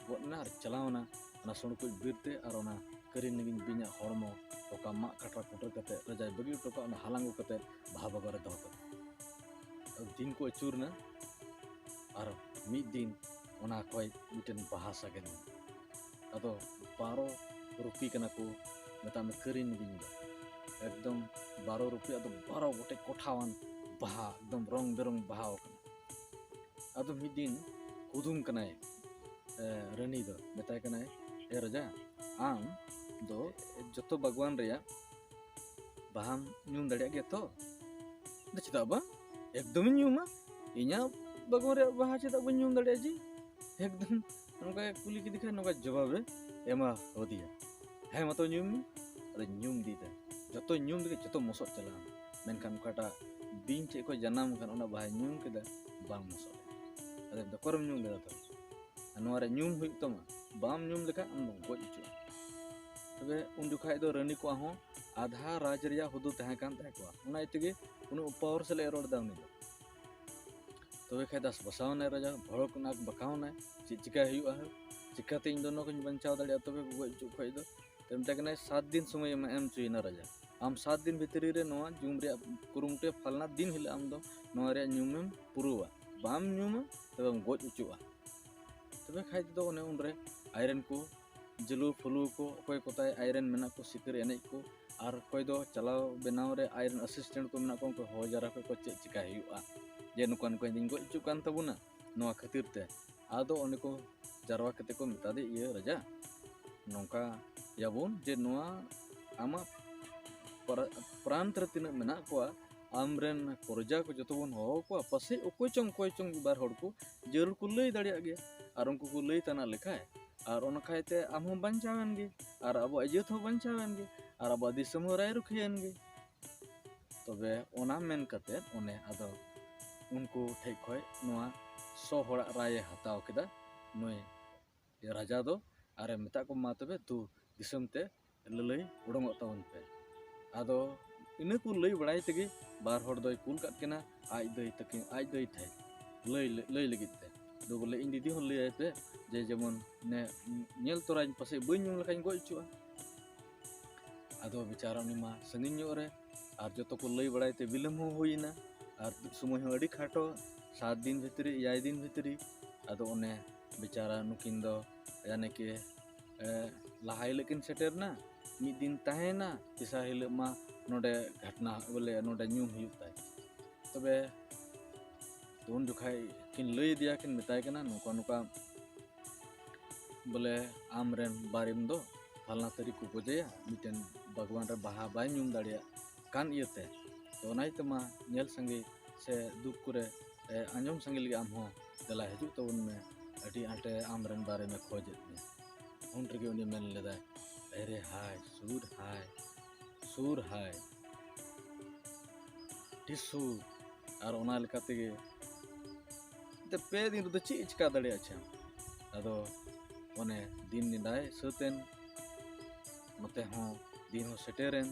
ᱜᱚᱫ ᱮᱱᱟ ᱟᱨ ᱪᱟᱞᱟᱣ ᱮᱱᱟ ᱚᱱᱟ ᱥᱩᱲᱠᱩᱡ ᱵᱤᱨ ᱛᱮ, ᱟᱨ ᱚᱱᱟ ᱠᱟᱹᱨᱤ ᱱᱤᱜᱤᱧ ᱵᱤᱧᱟᱜ ᱦᱚᱲᱢᱚ ᱚᱠᱟ ᱢᱟᱜ ᱠᱟᱴᱨᱟ ᱠᱩᱴᱨᱟᱹ ᱠᱟᱛᱮ ᱨᱟᱡᱟᱭ ᱵᱟᱹᱜᱤ ᱦᱚᱴᱚ ᱠᱟᱜ, ᱚᱱᱟ ᱦᱟᱞᱟᱝ ᱟᱹᱜᱩ ᱠᱟᱛᱮ ᱵᱟᱦᱟ ᱵᱟᱜᱟᱱ ᱨᱮ ᱫᱚᱦᱚ ᱠᱟᱫᱟ᱾ ᱟᱫᱚ ᱫᱤᱱ ᱠᱚ ᱟᱹᱪᱩᱨ ᱮᱱᱟ, ᱟᱨ ᱢᱤᱫ ᱫᱤᱱ ᱚᱱᱟ ᱠᱷᱚᱡ ᱢᱤᱫᱴᱮᱱ ᱵᱟᱦᱟ ᱥᱟᱜᱮᱱ ᱮᱱᱟ᱾ ᱟᱫᱚ ᱵᱟᱨᱚ ᱨᱩᱯᱤ ᱠᱟᱱᱟ ᱠᱚ, ᱢᱮᱛᱟᱜ ᱢᱮ ᱠᱟᱹᱨᱤ ᱱᱤᱜᱤᱧ ᱫᱚ᱾ ᱮᱠᱫᱚᱢ ᱵᱟᱨᱚ ᱨᱩᱯᱤ, ᱟᱫᱚ ᱵᱟᱨᱚ ᱜᱚᱴᱮᱡ ᱠᱚᱴᱷᱟᱣᱟᱱ ᱵᱟᱦᱟ, ᱮᱠᱫᱚᱢ ᱨᱚᱝ ᱵᱮᱨᱚᱝ ᱵᱟᱦᱟ ᱟᱠᱟᱱᱟ᱾ ᱟᱫᱚ ᱢᱤᱫ ᱫᱤᱱ ᱦᱩᱫᱩᱢ ᱠᱟᱱᱟᱭ, ᱮ, ᱨᱟᱹᱱᱤ ᱫᱚ ᱢᱮᱛᱟᱭ ᱠᱟᱱᱟᱭ, "ᱮ ᱨᱟᱡᱟ, ᱟᱢ ᱫᱚ ᱡᱚᱛᱚ ᱵᱟᱜᱽᱣᱟᱱ ᱨᱮᱭᱟᱜ ᱵᱟᱦᱟᱢ ᱧᱩᱢ ᱫᱟᱲᱮᱭᱟᱜ ᱜᱮᱭᱟ ᱛᱚ?" "ᱫᱚ ᱪᱮᱫᱟᱜ ᱵᱟᱝ, ᱮᱠᱫᱚᱢᱤᱧ ᱧᱩᱢᱟ, ᱤᱧᱟᱹᱜ ᱵᱟᱜᱣᱟᱱ ᱨᱮᱭᱟᱜ ᱵᱟᱦᱟ ᱪᱮᱫᱟᱜ ᱵᱟᱹᱧ ᱧᱩᱢ ᱫᱟᱲᱮᱭᱟᱜᱼᱟ ᱡᱤ? ᱮᱠᱫᱚᱢ ᱱᱚᱝᱠᱟ ᱠᱩᱞᱤ ᱠᱮᱫᱮ ᱠᱷᱟᱱ ᱱᱚᱝᱠᱟ ᱡᱚᱵᱟᱵᱮ ᱮᱢᱟ ᱦᱚᱫᱤᱭᱟ, "ᱦᱮᱸ ᱢᱟ ᱛᱚ ᱧᱩᱢ ᱢᱮ᱾" ᱟᱫᱚ ᱧᱩᱢ ᱤᱫᱤᱭᱮᱫᱟ, ᱡᱚᱛᱚ ᱧᱩᱢ ᱛᱮᱜᱮ ᱡᱚᱛᱚ ᱢᱚᱥᱚᱜ ᱪᱟᱞᱟᱣ ᱮᱱᱟ᱾ ᱢᱮᱱᱠᱷᱟᱱ ᱚᱠᱟᱴᱟᱜ ᱵᱤᱧ ᱴᱷᱮᱡ ᱠᱷᱚᱡ ᱡᱟᱱᱟᱢ ᱟᱠᱟᱱ ᱚᱱᱟ ᱵᱟᱦᱟᱭ ᱧᱩᱢ ᱠᱮᱫᱟ, ᱵᱟᱝ ᱢᱚᱥᱚᱜ ᱞᱮᱱᱟ᱾ ᱟᱫᱚ ᱚᱠᱟᱨᱮᱢ ᱧᱩᱢ ᱞᱮᱫᱟ ᱛᱚᱵᱮ? ᱟᱨ ᱱᱚᱣᱟ ᱨᱮ ᱧᱩᱢ ᱦᱩᱭᱩᱜ ᱛᱟᱢᱟ, ᱵᱟᱢ ᱧᱩᱢ ᱞᱮᱠᱷᱟᱱ ᱟᱢ ᱫᱚᱢ ᱜᱚᱡ ᱦᱚᱪᱚᱜᱼᱟ᱾ ᱛᱚᱵᱮ ᱩᱱ ᱡᱚᱠᱷᱟᱡ ᱫᱚ ᱨᱟᱹᱱᱤ ᱠᱚᱣᱟᱜ ᱦᱚᱸ ᱟᱫᱷᱟ ᱨᱟᱡᱽ ᱨᱮᱭᱟᱜ ᱦᱩᱫᱩ ᱛᱟᱦᱮᱸ ᱠᱟᱱ ᱛᱟᱦᱮᱸ ᱠᱚᱣᱟ, ᱚᱱᱟ ᱤᱭᱟᱹ ᱛᱮᱜᱮ ᱩᱱᱟᱹᱜ ᱯᱟᱣᱟᱨ ᱥᱟᱞᱟᱜ ᱮ ᱨᱚᱲ ᱮᱫᱟ ᱩᱱᱤ ᱫᱚ᱾ ᱛᱚᱵᱮ ᱠᱷᱟᱡ ᱫᱟᱥ ᱵᱟᱥᱟᱣ ᱮᱱᱟᱭ ᱨᱟᱡᱟ, ᱵᱷᱚᱲᱚᱠ ᱱᱟᱠ ᱵᱟᱠᱟᱣ ᱮᱱᱟᱭ, "ᱪᱮᱫ ᱪᱤᱠᱟᱹᱭ ᱦᱩᱭᱩᱜᱼᱟ? ᱪᱤᱠᱟᱹᱛᱮ ᱤᱧ ᱫᱚ ᱱᱚᱣᱟ ᱠᱚᱧ ᱵᱟᱧᱪᱟᱣ ᱫᱟᱲᱮᱭᱟᱜᱼᱟ?" ᱛᱚᱵᱮ ᱠᱚ ᱜᱚᱡ ᱦᱚᱪᱚ ᱠᱷᱚᱡ ᱫᱚ ᱛᱚ ᱢᱮᱛᱟᱭ ᱠᱟᱱᱟᱭ, "ᱥᱟᱛ ᱫᱤᱱ ᱥᱚᱢᱚᱭ ᱮᱢ ᱮᱢ ᱦᱚᱪᱚᱭᱮᱱᱟ ᱨᱟᱡᱟ, ᱟᱢ ᱥᱟᱛ ᱫᱤᱱ ᱵᱷᱤᱛᱨᱤ ᱨᱮ ᱱᱚᱣᱟ ᱧᱩᱢ ᱨᱮᱭᱟᱜ ᱠᱩᱨᱩᱢᱩᱴᱩᱭᱟ, ᱯᱷᱟᱞᱱᱟ ᱫᱤᱱ ᱦᱤᱞᱳᱜ ᱟᱢ ᱫᱚ ᱱᱚᱣᱟ ᱨᱮᱭᱟᱜ ᱧᱩᱢᱮᱢ ᱯᱩᱨᱟᱹᱣᱟ, ᱵᱟᱢ ᱧᱩᱢᱟ ᱛᱚᱵᱮᱢ ᱜᱚᱡ ᱦᱚᱪᱚᱜᱼᱟ᱾" ᱛᱚᱵᱮ ᱠᱷᱟᱡ ᱫᱚ ᱚᱱᱮ ᱩᱱᱨᱮ ᱟᱡᱨᱮᱱ ᱠᱚ ᱡᱩᱞᱩ ᱯᱷᱩᱞᱩ ᱠᱚ, ᱚᱠᱚᱭ ᱠᱚᱛᱟᱭ ᱟᱡᱨᱮᱱ ᱢᱮᱱᱟᱜ ᱠᱚ ᱥᱤᱠᱟᱹᱨ ᱮᱱᱮᱡ ᱠᱚ, ᱟᱨ ᱚᱠᱚᱭ ᱫᱚ ᱪᱟᱞᱟᱣ ᱵᱮᱱᱟᱣ ᱨᱮ ᱟᱡᱨᱮᱱ ᱟᱥᱤᱥᱴᱮᱱᱴ ᱠᱚ ᱢᱮᱱᱟᱜ ᱠᱚ, ᱩᱱᱠᱩ ᱦᱚᱦᱚ ᱡᱟᱣᱨᱟ ᱠᱚ, ᱪᱮᱫ ᱪᱤᱠᱟᱹᱭ ᱦᱩᱭᱩᱜᱼᱟ, ᱡᱮ ᱱᱚᱝᱠᱟ ᱱᱚᱝᱠᱟ ᱤᱧ ᱜᱚᱡ ᱦᱚᱪᱚᱜ ᱠᱟᱱ ᱛᱟᱵᱚᱱᱟ ᱱᱚᱣᱟ ᱠᱷᱟᱹᱛᱤᱨ ᱛᱮ᱾ ᱟᱫᱚ ᱚᱸᱰᱮ ᱠᱚ ᱡᱟᱨᱣᱟ ᱠᱟᱛᱮ ᱠᱚ ᱢᱮᱛᱟ ᱫᱮ, "ᱤᱭᱟᱹ ᱨᱟᱡᱟ, ᱱᱚᱝᱠᱟ ᱭᱟᱵᱚᱱ ᱡᱮ ᱱᱚᱣᱟ ᱟᱢᱟᱜ ᱯᱨᱟ-, ᱯᱨᱟᱱᱛ ᱨᱮ ᱛᱤᱱᱟᱹᱜ ᱢᱮᱱᱟᱜ ᱠᱚᱣᱟ, ᱟᱢᱨᱮᱱ ᱯᱨᱚᱡᱟ ᱠᱚ ᱡᱚᱛᱚ ᱵᱚᱱ ᱦᱚᱦᱚ ᱠᱚᱣᱟ, ᱯᱟᱥᱮᱡ ᱚᱠᱚᱭ ᱪᱚᱝ ᱚᱠᱚᱭ ᱪᱚᱝ ᱵᱟᱨ ᱦᱚᱲ ᱠᱚ ᱡᱟᱹᱨᱩᱲ ᱠᱚ ᱞᱟᱹᱭ ᱫᱟᱲᱮᱭᱟᱜ ᱜᱮᱭᱟ, ᱟᱨ ᱩᱱᱠᱩ ᱠᱚ ᱞᱟᱹᱭ ᱛᱟᱱᱟ ᱞᱮᱠᱷᱟᱡ, ᱟᱨ ᱚᱱᱟ ᱠᱷᱟᱡ ᱛᱮ ᱟᱢ ᱦᱚᱸ ᱵᱟᱧᱪᱟᱣᱮᱱ ᱜᱮ, ᱟᱨ ᱟᱵᱚᱣᱟᱜ ᱤᱡᱽᱡᱚᱛ ᱦᱚᱸ ᱵᱟᱧᱪᱟᱣᱮᱱ ᱜᱮ, ᱟᱨ ᱟᱵᱚᱣᱟᱜ ᱫᱤᱥᱚᱢ ᱦᱚᱸ ᱨᱟᱭ ᱨᱩᱠᱷᱤᱭᱟᱹᱭᱮᱱ ᱜᱮ᱾" ᱛᱚᱵᱮ ᱚᱱᱟ ᱢᱮᱱ ᱠᱟᱛᱮ ᱚᱱᱮ ᱟᱫᱚ ᱩᱱᱠᱩ ᱴᱷᱮᱡ ᱠᱷᱚᱡ ᱱᱚᱣᱟ ᱥᱚ ᱦᱚᱲᱟᱜ ᱨᱟᱭ ᱮ ᱦᱟᱛᱟᱣ ᱠᱮᱫᱟ ᱱᱩᱭ ᱨᱟᱡᱟ ᱫᱚ, ᱟᱨᱮ ᱢᱮᱛᱟᱜ ᱠᱚ, "ᱢᱟ ᱛᱚᱵᱮ ᱫᱩ ᱫᱤᱥᱚᱢ ᱛᱮ ᱞᱟᱹᱞᱟᱹᱭ ᱩᱰᱩᱝᱚᱜ ᱛᱟᱵᱚᱱ ᱯᱮ᱾" ᱟᱫᱚ ᱤᱱᱟᱹ ᱠᱚ ᱞᱟᱹᱭ ᱵᱟᱲᱟᱭ ᱛᱮᱜᱮ ᱵᱟᱨ ᱦᱚᱲ ᱫᱚᱭ ᱠᱩᱞ ᱠᱟᱫ ᱠᱤᱱᱟ ᱟᱡ ᱫᱟᱹᱭ ᱛᱟᱹᱠᱤᱱ, ᱟᱡ ᱫᱟᱹᱭ ᱴᱷᱮᱡ ᱞᱟᱹᱭ, ᱞᱟᱹᱭ ᱞᱟᱹᱜᱤᱫ ᱛᱮ᱾ ᱟᱫᱚ ᱵᱚᱞᱮ, "ᱤᱧ ᱫᱤᱫᱤ ᱦᱚᱸ ᱞᱟᱹᱭᱟᱭ ᱯᱮ ᱡᱮ ᱡᱮᱢᱚᱱ ᱱᱮ ᱧᱮᱞ ᱛᱚᱨᱟᱧ, ᱯᱟᱥᱮᱡ ᱵᱟᱹᱧ ᱧᱩᱢ ᱞᱮᱠᱷᱟᱧ ᱜᱚᱡ ᱦᱚᱪᱚᱜᱼᱟ᱾" ᱟᱫᱚ ᱵᱮᱪᱟᱨᱟ ᱩᱱᱤ ᱢᱟ ᱥᱟᱺᱜᱤᱧ ᱧᱚᱜ ᱨᱮ, ᱟᱨ ᱡᱚᱛᱚ ᱠᱚ ᱞᱟᱹᱭ ᱵᱟᱲᱟᱭ ᱛᱮ ᱵᱤᱞᱚᱢ ᱦᱚᱸ ᱦᱩᱭᱮᱱᱟ, ᱟᱨ ᱥᱚᱢᱚᱭ ᱦᱚᱸ ᱟᱹᱰᱤ ᱠᱷᱟᱴᱚ, ᱥᱟᱛ ᱫᱤᱱ ᱵᱷᱤᱛᱨᱤ, ᱮᱭᱟᱭ ᱫᱤᱱ ᱵᱷᱤᱛᱨᱤ᱾ ᱟᱫᱚ ᱚᱱᱮ ᱵᱮᱪᱟᱨᱟ ᱱᱩᱠᱤᱱ ᱫᱚ ᱭᱟᱱᱮ ᱠᱤ, ᱮ, ᱞᱟᱦᱟ ᱦᱤᱞᱳᱜ ᱠᱤᱱ ᱥᱮᱴᱮᱨ ᱮᱱᱟ, ᱢᱤᱫ ᱫᱤᱱ ᱛᱟᱦᱮᱸᱭᱮᱱᱟ, ᱛᱮᱥᱟᱨ ᱦᱤᱞᱳᱜ ᱢᱟ ᱱᱚᱰᱮ ᱜᱷᱟᱴᱱᱟ, ᱵᱚᱞᱮ ᱱᱚᱰᱮ ᱧᱩᱢ ᱦᱩᱭᱩᱜ ᱛᱟᱭ᱾ ᱛᱚᱵᱮ ᱩᱱ ᱡᱚᱠᱷᱟᱡ ᱠᱤᱱ ᱞᱟᱹᱭ ᱟᱫᱮᱭᱟ, ᱠᱤᱱ ᱢᱮᱛᱟᱭ ᱠᱟᱱᱟ, "ᱱᱚᱝᱠᱟ ᱱᱚᱝᱠᱟ ᱵᱚᱞᱮ ᱟᱢᱨᱮᱱ ᱵᱟᱨᱮᱢ ᱫᱚ ᱯᱷᱟᱞᱱᱟ ᱛᱟᱹᱨᱤᱠᱷ ᱠᱚ ᱜᱚᱡᱮᱭᱟ, ᱢᱤᱫᱴᱮᱱ ᱵᱟᱜᱽᱣᱟᱱ ᱨᱮ ᱵᱟᱦᱟ ᱵᱟᱭ ᱧᱩᱢ ᱫᱟᱲᱮᱭᱟᱜ ᱠᱟᱱ ᱤᱭᱟᱹᱛᱮ, ᱛᱚ ᱚᱱᱟ ᱤᱭᱟᱹᱛᱮ ᱢᱟ ᱧᱮᱞ ᱥᱟᱸᱜᱮ ᱥᱮ ᱫᱩᱠ ᱠᱚᱨᱮ ᱮ, ᱟᱸᱡᱚᱢ ᱥᱟᱸᱜᱮ ᱞᱟᱹᱜᱤᱫ ᱟᱢ ᱦᱚᱸ ᱫᱮᱞᱟ ᱦᱤᱡᱩᱜ ᱛᱟᱵᱚᱱ ᱢᱮ, ᱟᱹᱰᱤ ᱟᱸᱴᱮ ᱟᱢ ᱨᱮᱱ ᱵᱟᱨᱮ ᱢᱮ ᱠᱷᱚᱡᱮᱫ ᱢᱮ᱾ ᱩᱱ ᱨᱮᱜᱮ ᱩᱱᱤ ᱢᱮᱱ ᱞᱮᱫᱟᱭ, ᱮᱨᱮ ᱦᱟᱭ ᱥᱩᱨ ᱦᱟᱭ, ᱥᱩᱨ ᱦᱟᱭ, ᱟᱹᱰᱤ ᱥᱩᱨ᱾ ᱟᱨ ᱚᱱᱟ ᱞᱮᱠᱟ ᱛᱮᱜᱮ ᱮᱱᱛᱮ ᱯᱮ ᱫᱤᱱ ᱨᱮᱫᱚ ᱪᱮᱫ ᱮ ᱪᱤᱠᱟ ᱫᱟᱲᱮᱭᱟᱜᱼᱟ ᱪᱮ? ᱟᱫᱚ ᱚᱱᱮ ᱫᱤᱱ ᱱᱮᱰᱟᱭ ᱥᱟᱹᱛ ᱮᱱ, ᱱᱚᱛᱮ ᱦᱚᱸ ᱫᱤᱱ ᱦᱚᱸ ᱥᱮᱴᱮᱨᱮᱱ᱾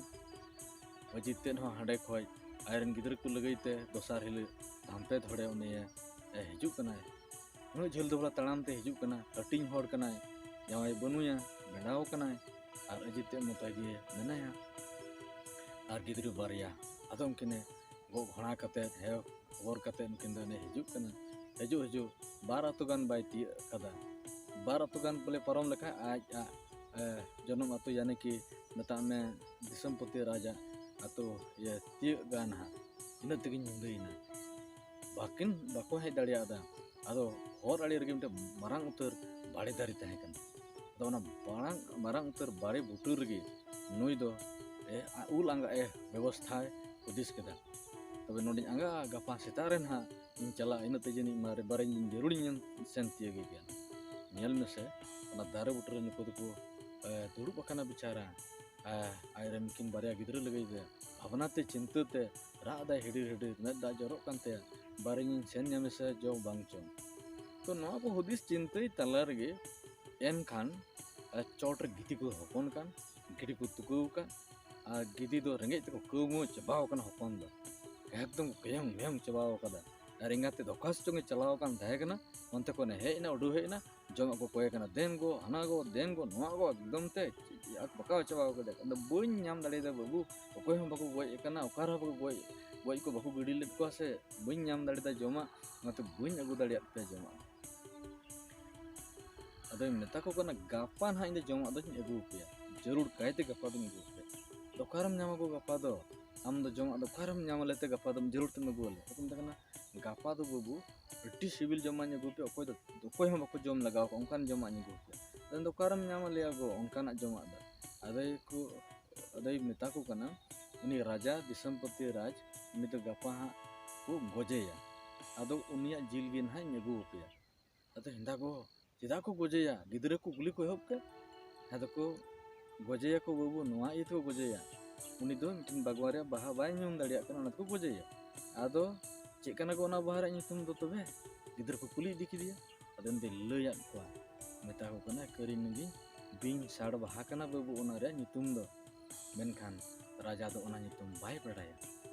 ᱢᱟᱹᱡᱷᱤ ᱛᱮᱫ ᱦᱚᱸ ᱦᱟᱸᱰᱮ ᱠᱷᱚᱡ ᱟᱡᱨᱮᱱ ᱜᱤᱫᱽᱨᱟᱹ ᱠᱚ ᱞᱟᱹᱜᱤᱫ ᱛᱮ ᱫᱚᱥᱟᱨ ᱦᱤᱞᱳᱜ ᱫᱷᱟᱢᱯᱮ ᱫᱷᱚᱲᱮ ᱩᱱᱤᱭᱮ ᱮ ᱦᱤᱡᱩᱜ ᱠᱟᱱᱟᱭ᱾ ᱩᱱᱟᱹᱜ ᱡᱷᱟᱹᱞ ᱫᱚ ᱵᱚᱞᱮ ᱛᱟᱲᱟᱢ ᱛᱮ ᱦᱤᱡᱩᱜ ᱠᱟᱱᱟ, ᱦᱟᱹᱴᱤᱧ ᱦᱚᱲ ᱠᱟᱱᱟᱭ, ᱡᱟᱶᱟᱭ ᱵᱟᱹᱱᱩᱭᱟ, ᱵᱮᱸᱰᱟᱣ ᱠᱟᱱᱟᱭ, ᱟᱨ ᱟᱹᱡᱤᱛ ᱛᱮᱫ ᱢᱚᱛᱚ ᱜᱮ ᱢᱮᱱᱟᱭᱟ᱾ ᱟᱨ ᱜᱤᱫᱽᱨᱟᱹ ᱵᱟᱨᱭᱟ, ᱟᱫᱚ ᱩᱱᱠᱤᱱᱮ ᱜᱚᱜ ᱜᱷᱚᱲᱟ ᱠᱟᱛᱮᱫ, ᱦᱮᱸ, ᱦᱚᱵᱚᱨ ᱠᱟᱛᱮᱫ ᱩᱱᱠᱤᱱ ᱫᱚ ᱩᱱᱤ ᱦᱤᱡᱩᱜ ᱠᱟᱱᱟ᱾ ᱦᱤᱡᱩᱜ ᱦᱤᱡᱩᱜ ᱵᱟᱨ ᱟᱹᱛᱩ ᱜᱟᱱ ᱵᱟᱭ ᱛᱤᱭᱟᱹᱜ ᱠᱟᱫᱟ᱾ ᱵᱟᱨ ᱟᱹᱛᱩ ᱜᱟᱱ ᱵᱚᱞᱮ ᱯᱟᱨᱚᱢ ᱞᱮᱠᱷᱟᱡ ᱟᱡ ᱟᱜ, ᱮ, ᱡᱚᱱᱚᱢ ᱟᱹᱛᱩ, ᱭᱟᱱᱤ ᱠᱤ ᱢᱮᱛᱟᱜ ᱢᱮ ᱫᱤᱥᱚᱢᱯᱚᱛᱤ ᱨᱟᱡᱟᱜ ᱟᱹᱛᱩ, ᱤᱭᱟᱹ, ᱛᱤᱭᱟᱹᱜ ᱜᱟᱱ ᱦᱟᱸᱜ᱾ ᱤᱱᱟᱹᱜ ᱛᱮᱜᱮᱧ ᱧᱤᱫᱟᱹᱭᱮᱱᱟ᱾ ᱵᱟᱹᱠᱤᱱ, ᱵᱟᱠᱚ ᱦᱮᱡ ᱫᱟᱲᱮᱭᱟᱫᱟ᱾ ᱟᱫᱚ ᱦᱚᱨ ᱟᱲᱮ ᱨᱮᱜᱮ ᱢᱤᱫᱴᱮᱱ ᱢᱟᱨᱟᱝ ᱩᱛᱟᱹᱨ ᱵᱟᱲᱮ ᱫᱟᱨᱮ ᱛᱟᱦᱮᱸ ᱠᱟᱱᱟ᱾ ᱟᱫᱚ ᱚᱱᱟ ᱢᱟᱨᱟᱝ, ᱢᱟᱨᱟᱝ ᱩᱛᱟᱹᱨ ᱵᱟᱲᱮ ᱵᱩᱴᱟᱹ ᱨᱮᱜᱮ ᱱᱩᱭ ᱫᱚ, ᱮ, ᱩᱞ ᱟᱸᱜᱟᱜ ᱮ ᱵᱮᱵᱚᱥᱛᱷᱟᱭ ᱦᱩᱫᱤᱥ ᱠᱮᱫᱟ᱾ ᱛᱚᱵᱮ ᱱᱚᱰᱮᱧ ᱟᱸᱜᱟᱜᱼᱟ, ᱜᱟᱯᱟ ᱥᱮᱛᱟᱜ ᱨᱮ ᱱᱟᱦᱟᱜ ᱤᱧ ᱪᱟᱞᱟᱜᱼᱟ, ᱤᱱᱟᱹᱜ ᱛᱮ ᱡᱟᱹᱱᱤᱡ ᱢᱟᱨᱮ ᱵᱟᱨᱮᱧ ᱡᱟᱹᱨᱩᱲᱤᱧ ᱥᱮᱱ ᱛᱤᱭᱟᱹᱜᱮ ᱜᱮᱭᱟ᱾ ᱧᱮᱞ ᱢᱮᱥᱮ, ᱚᱱᱟ ᱫᱟᱨᱮ ᱵᱩᱴᱟᱹ ᱨᱮ ᱱᱩᱠᱩ ᱫᱚᱠᱚ, ᱮ, ᱫᱩᱲᱩᱵ ᱟᱠᱟᱱᱟ ᱵᱮᱪᱟᱨᱟ᱾ ᱮ, ᱟᱡᱨᱮᱱ ᱩᱱᱠᱤᱱ ᱵᱟᱨᱭᱟ ᱜᱤᱫᱽᱨᱟᱹ ᱞᱟᱹᱜᱤᱫ ᱛᱮ ᱵᱷᱟᱵᱽᱱᱟ ᱛᱮ, ᱪᱤᱱᱛᱟᱹ ᱛᱮ ᱨᱟᱜ ᱮᱫᱟᱭ ᱦᱤᱰᱤᱨ ᱦᱤᱰᱤᱨ, ᱢᱮᱫ ᱫᱟᱜ ᱡᱚᱨᱚᱜ ᱠᱟᱱ ᱛᱟᱭᱟ, ᱵᱟᱨᱮᱧ ᱥᱮᱱ ᱧᱟᱢᱮ ᱥᱮ ᱡᱚ ᱵᱟᱝ ᱪᱚᱝ᱾ ᱛᱚ ᱱᱚᱣᱟ ᱠᱚ ᱦᱩᱫᱤᱥ ᱪᱤᱱᱛᱟᱹᱭ ᱛᱟᱞᱟ ᱨᱮᱜᱮ ᱮᱱᱠᱷᱟᱱ, ᱮ, ᱪᱚᱴ ᱨᱮ ᱜᱤᱫᱤ ᱠᱚ ᱦᱚᱯᱚᱱ ᱠᱟᱱ, ᱜᱤᱫᱤ ᱠᱚ ᱛᱩᱠᱟᱹᱣ ᱠᱟᱱ, ᱟᱨ ᱜᱤᱫᱤ ᱫᱚ ᱨᱮᱸᱜᱮᱡ ᱛᱮᱠᱚ ᱠᱟᱹᱣᱢᱟᱹᱣ ᱪᱟᱵᱟᱣ ᱠᱟᱱᱟ ᱦᱚᱯᱚᱱ ᱫᱚ᱾ ᱮᱠᱫᱚᱢ ᱠᱮᱭᱚᱝ ᱢᱮᱭᱚᱝ ᱪᱟᱵᱟᱣ ᱠᱟᱫᱟ᱾ ᱟᱨ ᱮᱸᱜᱟᱛ ᱛᱮᱫ ᱚᱠᱟ ᱥᱮᱫ ᱪᱚᱝ ᱮ ᱪᱟᱞᱟᱣ ᱟᱠᱟᱱ ᱛᱟᱦᱮᱸ ᱠᱟᱱᱟ, ᱚᱱᱛᱮ ᱠᱷᱚᱱ ᱮ ᱦᱮᱡ ᱮᱱᱟ, ᱩᱰᱩᱠ ᱦᱮᱡ ᱮᱱᱟ, ᱡᱚᱢᱟᱜ ᱠᱚ ᱠᱚᱭᱮ ᱠᱟᱱᱟ, "ᱫᱮᱱ ᱜᱚ, ᱦᱟᱱᱟ ᱜᱚ, ᱫᱮᱱ ᱜᱚ, ᱱᱚᱣᱟ ᱜᱚ", ᱮᱠᱫᱚᱢ ᱛᱮ ᱟᱠ ᱵᱟᱠᱟᱣ ᱪᱟᱵᱟᱣ ᱠᱟᱫᱟ᱾ ᱟᱫᱚ ᱵᱟᱹᱧ ᱧᱟᱢ ᱫᱟᱲᱮᱭᱟᱫᱟ ᱵᱟᱹᱵᱩ, ᱚᱠᱚᱭ ᱦᱚᱸ ᱵᱟᱠᱚ ᱜᱚᱡ ᱟᱠᱟᱱᱟ, ᱚᱠᱟ ᱨᱮᱦᱚᱸ ᱵᱟᱠᱚ ᱜᱚᱡ, ᱜᱚᱡ ᱠᱚ ᱵᱟᱠᱚ ᱜᱤᱰᱤ ᱞᱮᱫ ᱠᱚᱣᱟ ᱥᱮ, ᱵᱟᱹᱧ ᱧᱟᱢ ᱫᱟᱲᱮᱭᱟᱫᱟ ᱡᱚᱢᱟᱜ, ᱚᱱᱟᱛᱮ ᱵᱟᱹᱧ ᱟᱹᱜᱩ ᱫᱟᱲᱮᱭᱟᱫ ᱯᱮᱭᱟ ᱡᱚᱢᱟᱜ᱾ ᱟᱫᱚᱧ ᱢᱮᱛᱟ ᱠᱚ ᱠᱟᱱᱟ, "ᱜᱟᱯᱟ ᱱᱟᱦᱟᱜ ᱤᱧ ᱫᱚ ᱡᱚᱢᱟᱜ ᱫᱚᱧ ᱟᱹᱜᱩ ᱟᱯᱮᱭᱟ, ᱡᱟᱹᱨᱩᱲ ᱠᱟᱭᱛᱮ ᱜᱟᱯᱟ ᱫᱚᱧ ᱟᱹᱜᱩ ᱟᱯᱮᱭᱟ᱾" ᱟᱫᱚ ᱚᱠᱟᱨᱮᱢ ᱧᱟᱢᱟ ᱜᱚ ᱜᱟᱯᱟ ᱫᱚ? ᱟᱢ ᱫᱚ ᱡᱚᱢᱟᱜ ᱫᱚ ᱚᱠᱟᱨᱮᱢ ᱧᱟᱢ ᱟᱞᱮ ᱛᱮ ᱜᱟᱯᱟ ᱫᱚᱢ ᱡᱟᱹᱨᱩᱲ ᱛᱮᱢ ᱟᱹᱜᱩ ᱟᱞᱮ? ᱟᱫᱚ ᱢᱮᱛᱟ ᱠᱟᱱᱟ, "ᱜᱟᱯᱟ ᱫᱚ ᱵᱟᱹᱵᱩ ᱟᱹᱰᱤ ᱥᱤᱵᱤᱞ ᱡᱚᱢᱟᱜ ᱤᱧ ᱟᱹᱜᱩ ᱟᱯᱮᱭᱟ, ᱚᱠᱚᱭ ᱫᱚ, ᱚᱠᱚᱭ ᱦᱚᱸ ᱵᱟᱠᱚ ᱡᱚᱢ ᱞᱟᱜᱟᱣ ᱠᱚᱣᱟ, ᱚᱱᱠᱟᱱ ᱡᱚᱢᱟᱜ ᱤᱧ ᱟᱹᱜᱩ ᱟᱯᱮᱭᱟ᱾" ᱟᱫᱚ ᱚᱠᱟᱨᱮᱢ ᱧᱟᱢ ᱟᱞᱮᱭᱟ ᱜᱚ ᱚᱱᱠᱟᱱᱟᱜ ᱡᱚᱢᱟᱜ ᱫᱚ? ᱟᱫᱚᱭ ᱠᱚ, ᱟᱫᱚᱭ ᱢᱮᱛᱟ ᱠᱚ ᱠᱟᱱᱟ, ᱩᱱᱤ ᱨᱟᱡᱟ ᱫᱤᱥᱚᱢᱯᱚᱛᱤ ᱨᱟᱡᱽ, ᱩᱱᱤ ᱫᱚ ᱜᱟᱯᱟ ᱦᱟᱸᱜ ᱠᱚ ᱜᱚᱡᱮᱭᱟ᱾ ᱟᱫᱚ ᱩᱱᱤᱭᱟᱜ ᱡᱤᱞ ᱜᱮ ᱱᱟᱦᱟᱜ ᱤᱧ ᱟᱹᱜᱩ ᱟᱯᱮᱭᱟ᱾ ᱟᱫᱚ ᱦᱮᱸᱫᱟ ᱜᱚ, ᱪᱮᱫᱟᱜ ᱠᱚ ᱜᱚᱡᱮᱭᱟ? ᱜᱤᱫᱽᱨᱟᱹ ᱠᱚ ᱠᱩᱞᱤ ᱠᱚ ᱮᱦᱚᱵ ᱠᱮᱫ᱾ ᱟᱫᱚ ᱠᱚ ᱜᱚᱡᱮᱭᱟᱠᱚ ᱵᱟᱹᱵᱩ, ᱱᱚᱣᱟ ᱤᱭᱟᱹ ᱛᱮᱠᱚ ᱜᱚᱡᱮᱭᱟ, ᱩᱱᱤ ᱫᱚ ᱢᱤᱫᱴᱮᱱ ᱵᱟᱜᱽᱣᱟᱱ ᱨᱮᱭᱟᱜ ᱵᱟᱦᱟ ᱵᱟᱭ ᱧᱩᱢ ᱫᱟᱲᱮᱭᱟᱜ ᱠᱟᱱᱟ, ᱚᱱᱟ ᱛᱮᱠᱚ ᱜᱚᱡᱮᱭᱟ᱾ ᱟᱫᱚ ᱪᱮᱫ ᱠᱟᱱᱟ ᱜᱚ ᱚᱱᱟ ᱵᱟᱦᱟ ᱨᱮᱭᱟᱜ ᱧᱩᱛᱩᱢ ᱫᱚ ᱛᱚᱵᱮ? ᱜᱤᱫᱽᱨᱟᱹ ᱠᱚ ᱠᱩᱞᱤ ᱤᱫᱤ ᱠᱮᱫᱮᱭᱟ᱾ ᱟᱫᱚ ᱩᱱᱤ ᱫᱚᱭ ᱞᱟᱹᱭᱟᱫ ᱠᱚᱣᱟ, ᱢᱮᱛᱟ ᱠᱚ ᱠᱟᱱᱟ, ᱠᱟᱹᱨᱤ ᱱᱟᱹᱜᱤ ᱵᱤᱧ ᱥᱟᱲ ᱵᱟᱦᱟ ᱠᱟᱱᱟ ᱵᱟᱹᱵᱩ ᱚᱱᱟ ᱨᱮᱭᱟᱜ ᱧᱩᱛᱩᱢ ᱫᱚ᱾ ᱢᱮᱱᱠᱷᱟᱱ ᱨᱟᱡᱟ ᱫᱚ ᱚᱱᱟ ᱧᱩᱛᱩᱢ ᱵᱟᱭ ᱵᱟᱲᱟᱭᱟ᱾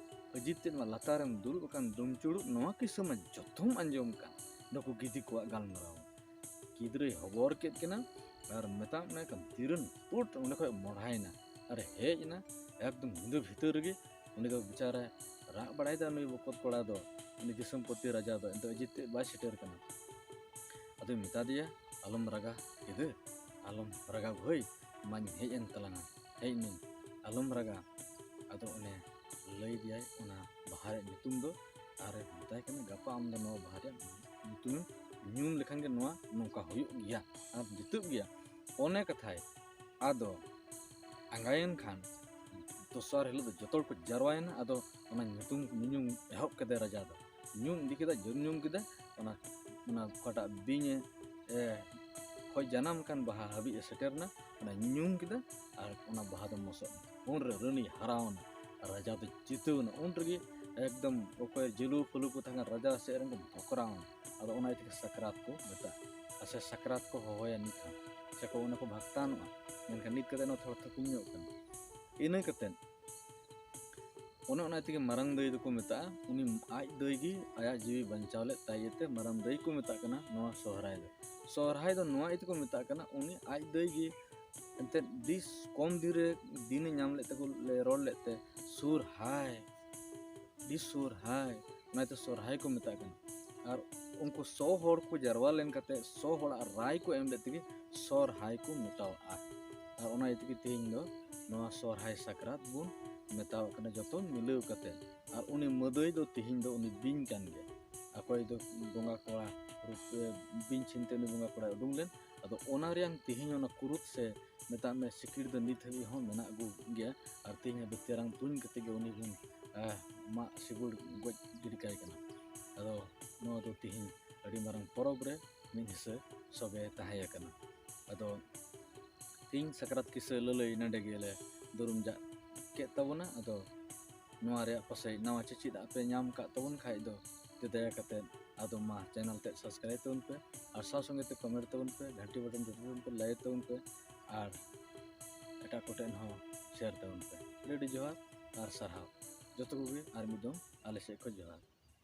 ᱟᱹᱡᱤᱛ ᱛᱮᱫ ᱢᱟ ᱞᱟᱛᱟᱨᱮᱢ ᱫᱩᱲᱩᱵ ᱟᱠᱟᱱ ᱫᱩᱢᱪᱩᱲᱩᱵ, ᱱᱚᱣᱟ ᱠᱤᱥᱟᱹ ᱢᱟ ᱡᱚᱛᱚᱢ ᱟᱸᱡᱚᱢ ᱠᱟᱱ, ᱱᱩᱠᱩ ᱜᱤᱫᱤ ᱠᱚᱣᱟᱜ ᱜᱟᱞᱢᱟᱨᱟᱣ᱾ ᱜᱤᱫᱽᱨᱟᱹᱭ ᱦᱚᱵᱚᱨ ᱠᱮᱫ ᱠᱤᱱᱟ ᱟᱨ ᱢᱮᱛᱟᱜ ᱢᱮ ᱠᱟᱱ ᱛᱤᱨᱟᱹᱱ ᱯᱩᱴ ᱚᱸᱰᱮ ᱠᱷᱚᱱ ᱢᱚᱰᱷᱟᱭᱮᱱᱟ ᱟᱨ ᱦᱮᱡ ᱮᱱᱟ ᱮᱠᱫᱚᱢ ᱧᱤᱫᱟᱹ ᱵᱷᱤᱛᱟᱹᱨ ᱨᱮᱜᱮ᱾ ᱩᱱᱤ ᱫᱚ ᱵᱮᱪᱟᱨᱟᱭ ᱨᱟᱜ ᱵᱟᱲᱟᱭᱮᱫᱟ, ᱱᱩᱭ ᱵᱚᱠᱚᱛ ᱠᱚᱲᱟ ᱫᱚ, ᱩᱱᱤ ᱫᱤᱥᱚᱢᱯᱚᱛᱤ ᱨᱟᱡᱟ ᱫᱚ ᱮᱱᱛᱮ ᱟᱹᱡᱤᱛ ᱛᱮᱫ ᱵᱟᱭ ᱥᱮᱴᱮᱨ ᱠᱟᱱᱟ᱾ ᱟᱫᱚᱭ ᱢᱮᱛᱟ ᱫᱮᱭᱟ, ᱟᱞᱚᱢ ᱨᱟᱜᱟ ᱜᱤᱫᱟᱹᱨ, ᱟᱞᱚᱢ ᱨᱟᱜᱟ ᱵᱷᱟᱹᱭ, ᱢᱟᱧ ᱦᱮᱡ ᱮᱱ ᱛᱟᱞᱟᱝᱟ, ᱦᱮᱡ ᱱᱟᱹᱧ, ᱟᱞᱚᱢ ᱨᱟᱜᱟ᱾ ᱟᱫᱚ ᱚᱱᱮ ᱞᱟᱹᱭ ᱫᱮᱭᱟᱭ ᱚᱱᱟ ᱵᱟᱦᱟ ᱨᱮᱭᱟᱜ ᱧᱩᱛᱩᱢ ᱫᱚ, ᱟᱨ ᱢᱮᱛᱟᱭ ᱠᱟᱱᱟ, ᱜᱟᱯᱟ ᱟᱢ ᱫᱚ ᱱᱚᱣᱟ ᱵᱟᱦᱟ ᱨᱮᱭᱟᱜ ᱧᱩᱛᱩᱢᱮᱢ ᱧᱩᱢ ᱞᱮᱠᱷᱟᱱ ᱜᱮ ᱱᱚᱣᱟ ᱱᱚᱝᱠᱟ ᱦᱩᱭᱩᱜ ᱜᱮᱭᱟ ᱟᱨ ᱡᱤᱛᱟᱹᱜ ᱜᱮᱭᱟ᱾ ᱚᱱᱮ ᱠᱟᱛᱷᱟᱭ ᱟᱫᱚ ᱟᱸᱜᱟᱭᱮᱱ ᱠᱷᱟᱱ ᱫᱚᱥᱟᱨ ᱦᱤᱞᱳᱜ ᱫᱚ ᱡᱚᱛᱚ ᱦᱚᱲ ᱠᱚ ᱡᱟᱨᱣᱟᱭᱮᱱᱟ᱾ ᱟᱫᱚ ᱚᱱᱟ ᱧᱩᱛᱩᱢ ᱧᱩᱧᱩᱢ ᱮᱦᱚᱵ ᱠᱮᱫᱟᱭ ᱨᱟᱡᱟ ᱫᱚ, ᱧᱩᱢ ᱤᱫᱤ ᱠᱮᱫᱟ, ᱡᱚᱢ ᱧᱩᱢ ᱠᱮᱫᱟ᱾ ᱚᱱᱟ ᱚᱱᱟ ᱚᱠᱟᱴᱟᱜ ᱵᱤᱧ ᱮ ᱠᱷᱚᱡ ᱡᱟᱱᱟᱢ ᱠᱟᱱ ᱵᱟᱦᱟ ᱦᱟᱹᱵᱤᱡ ᱮ ᱥᱮᱴᱮᱨ ᱮᱱᱟ, ᱚᱱᱟ ᱧᱩᱢ ᱠᱮᱫᱟ ᱟᱨ ᱚᱱᱟ ᱵᱟᱦᱟ ᱫᱚ ᱢᱚᱥᱚᱜ ᱮᱱᱟ᱾ ᱩᱱᱨᱮ ᱨᱟᱹᱱᱤ ᱦᱟᱨᱟᱣ ᱮᱱᱟ, ᱨᱟᱡᱟ ᱫᱚ ᱡᱤᱛᱟᱹᱣ ᱮᱱᱟ᱾ ᱩᱱ ᱨᱮᱜᱮ ᱮᱠᱫᱚᱢ ᱚᱠᱚᱭ ᱡᱟᱹᱞᱩ ᱯᱷᱟᱹᱞᱩ ᱠᱚ ᱛᱟᱦᱮᱸ ᱠᱟᱱᱟ ᱨᱟᱡᱟ ᱥᱮᱫ ᱨᱮᱱ ᱠᱚ ᱵᱷᱚᱠᱨᱟᱣ ᱮᱱᱟ᱾ ᱟᱫᱚ ᱚᱱᱟ ᱤᱭᱟᱹᱛᱮ ᱥᱟᱠᱨᱟᱛ ᱠᱚ ᱢᱮᱛᱟᱜᱼᱟ, ᱟᱨ ᱥᱮ ᱥᱟᱠᱨᱟᱛ ᱠᱚ ᱦᱚᱦᱚᱭᱟ ᱱᱤᱛ ᱦᱚᱸ, ᱥᱮ ᱠᱚ ᱚᱱᱟ ᱠᱚ ᱵᱷᱟᱜᱽᱛᱟᱱᱚᱜᱼᱟ᱾ ᱢᱮᱱᱠᱷᱟᱱ ᱱᱤᱛ ᱠᱟᱛᱮ ᱱᱚᱣᱟ ᱛᱷᱚᱲᱟ ᱛᱷᱩᱠᱩᱢ ᱧᱚᱜ ᱠᱟᱱᱟ᱾ ᱤᱱᱟᱹ ᱠᱟᱛᱮ ᱚᱱᱮ ᱚᱱᱟ ᱛᱮᱜᱮ ᱢᱟᱨᱟᱝ ᱫᱟᱹᱭ ᱫᱚᱠᱚ ᱢᱮᱛᱟᱜᱼᱟ, ᱩᱱᱤ ᱟᱡ ᱫᱟᱹᱭ ᱜᱮ ᱟᱭᱟᱜ ᱡᱤᱣᱤ ᱵᱟᱧᱪᱟᱣ ᱞᱮᱫ ᱛᱟᱭ ᱤᱭᱟᱹᱛᱮ ᱢᱟᱨᱟᱝ ᱫᱟᱹᱭ ᱠᱚ ᱢᱮᱛᱟᱜ ᱠᱟᱱᱟ ᱱᱚᱣᱟ ᱥᱚᱦᱨᱟᱭ ᱫᱚ᱾ ᱥᱚᱦᱨᱟᱭ ᱫᱚ ᱱᱚᱣᱟ ᱤᱭᱟᱹ ᱛᱮᱠᱚ ᱢᱮᱛᱟᱜ ᱠᱟᱱᱟ, ᱩᱱᱤ ᱟᱡ ᱫᱟᱹᱭ ᱜᱮ ᱮᱱᱛᱮᱫ ᱟᱹᱰᱤ ᱠᱚᱢ ᱫᱤᱱ ᱨᱮ ᱫᱤᱱᱮ ᱧᱟᱢ ᱞᱮᱫ ᱛᱮᱠᱚ ᱞᱮ ᱨᱚᱲ ᱞᱮᱫ ᱛᱮ ᱥᱚᱦᱨᱟᱭ, ᱟᱹᱰᱤ ᱥᱚᱦᱨᱟᱭ, ᱚᱱᱟᱛᱮ ᱥᱚᱦᱨᱟᱭ ᱠᱚ ᱢᱮᱛᱟᱜ ᱠᱟᱱᱟ᱾ ᱟᱨ ᱩᱱᱠᱩ ᱥᱚ ᱦᱚᱲ ᱠᱚ ᱡᱟᱨᱣᱟ ᱞᱮᱱ ᱠᱟᱛᱮ ᱥᱚ ᱦᱚᱲᱟᱜ ᱨᱟᱭ ᱠᱚ ᱮᱢ ᱞᱮᱫ ᱛᱮᱜᱮ ᱥᱚᱦᱨᱟᱭ ᱠᱚ ᱢᱮᱛᱟᱣᱟᱜᱼᱟ᱾ ᱟᱨ ᱚᱱᱟ ᱤᱭᱟᱹ ᱛᱮᱜᱮ ᱛᱮᱦᱮᱧ ᱫᱚ ᱱᱚᱣᱟ ᱥᱚᱦᱨᱟᱭ ᱥᱟᱠᱨᱟᱛ ᱵᱚᱱ ᱢᱮᱛᱟᱣᱟᱜ ᱠᱟᱱᱟ ᱡᱚᱛᱚ ᱢᱤᱞᱟᱹᱣ ᱠᱟᱛᱮ᱾ ᱟᱨ ᱩᱱᱤ ᱢᱟᱹᱫᱟᱹᱭ ᱫᱚ ᱛᱮᱦᱮᱧ ᱫᱚ ᱩᱱᱤ ᱵᱤᱧ ᱠᱟᱱ ᱜᱮᱭᱟ᱾ ᱚᱠᱚᱭ ᱫᱚ ᱵᱚᱸᱜᱟ ᱠᱚᱲᱟ ᱨᱩᱯ, ᱮ, ᱵᱤᱧ ᱪᱷᱤᱱᱛᱮ ᱩᱱᱤ ᱵᱚᱸᱜᱟ ᱠᱚᱲᱟᱭ ᱩᱰᱩᱝ ᱞᱮᱱ᱾ ᱟᱫᱚ ᱚᱱᱟ ᱨᱮᱭᱟᱝ ᱛᱮᱦᱮᱧ ᱚᱱᱟ ᱠᱩᱨᱩᱛ ᱥᱮ ᱢᱮᱛᱟᱜ ᱢᱮ ᱥᱤᱠᱤᱲ ᱫᱚ ᱱᱤᱛ ᱦᱟᱹᱵᱤᱡ ᱦᱚᱸ ᱢᱮᱱᱟᱜ ᱟᱹᱜᱩ ᱜᱮᱭᱟ᱾ ᱟᱨ ᱛᱮᱦᱮᱧ ᱦᱟᱹᱵᱤᱡ ᱛᱮᱨᱟᱝ ᱛᱩᱧ ᱠᱟᱛᱮ ᱜᱮ ᱩᱱᱤ ᱵᱚᱱ, ᱟ, ᱢᱟᱜ ᱥᱤᱜᱩᱲ ᱜᱚᱡ ᱜᱤᱰᱤ ᱠᱟᱭ ᱠᱟᱱᱟ᱾ ᱟᱫᱚ ᱱᱚᱣᱟ ᱫᱚ ᱛᱤᱦᱤᱧ ᱟᱹᱰᱤ ᱢᱟᱨᱟᱝ ᱯᱚᱨᱚᱵᱽ ᱨᱮ ᱢᱤᱫ ᱦᱤᱥᱟᱹ ᱥᱚᱜᱮ ᱛᱟᱦᱮᱸ ᱟᱠᱟᱱᱟ᱾ ᱟᱫᱚ ᱛᱤᱦᱤᱧ ᱥᱟᱠᱨᱟᱛ ᱠᱤᱥᱟᱹ ᱞᱟᱹᱞᱟᱹᱭ ᱱᱚᱰᱮ ᱜᱮᱞᱮ ᱫᱩᱨᱩᱢ ᱡᱟᱜ ᱠᱮᱫ ᱛᱟᱵᱚᱱᱟ᱾ ᱟᱫᱚ ᱱᱚᱣᱟ ᱨᱮᱭᱟᱜ ᱯᱟᱥᱮᱡ ᱱᱟᱣᱟ ᱪᱮᱪᱮᱫ ᱟᱜ ᱯᱮ ᱧᱟᱢ ᱠᱟᱜ ᱛᱟᱵᱚᱱ ᱠᱷᱟᱡ ᱫᱚ, ᱫᱮ ᱫᱟᱭᱟ ᱠᱟᱛᱮ ᱟᱫᱚ ᱢᱟ channel ᱛᱮ subscribe ᱛᱟᱵᱚᱱ ᱯᱮ, ᱟᱨ ᱥᱟᱶ ᱥᱚᱸᱜᱮ ᱛᱮ comment ᱛᱟᱵᱚᱱ ᱯᱮ, ᱜᱷᱟᱱᱴᱤ button ᱫᱟᱹᱵᱤ ᱛᱟᱵᱚᱱ ᱯᱮ, like ᱛᱟᱵᱚᱱ ᱯᱮ, ᱟᱨ ᱮᱴᱟᱜ ᱠᱚᱴᱷᱮᱱ ᱦᱚᱸ share ᱛᱟᱵᱚᱱ ᱯᱮ᱾ ᱟᱹᱰᱤ ᱟᱹᱰᱤ ᱡᱚᱦᱟᱨ ᱟᱨ ᱥᱟᱨᱦᱟᱣ ᱡᱚᱛᱚ ᱠᱚᱜᱮ, ᱟᱨ ᱢᱤᱫ ᱫᱚᱢ ᱟᱞᱮ ᱥᱮᱫ ᱠᱷᱚᱱ ᱡᱚᱦᱟᱨ᱾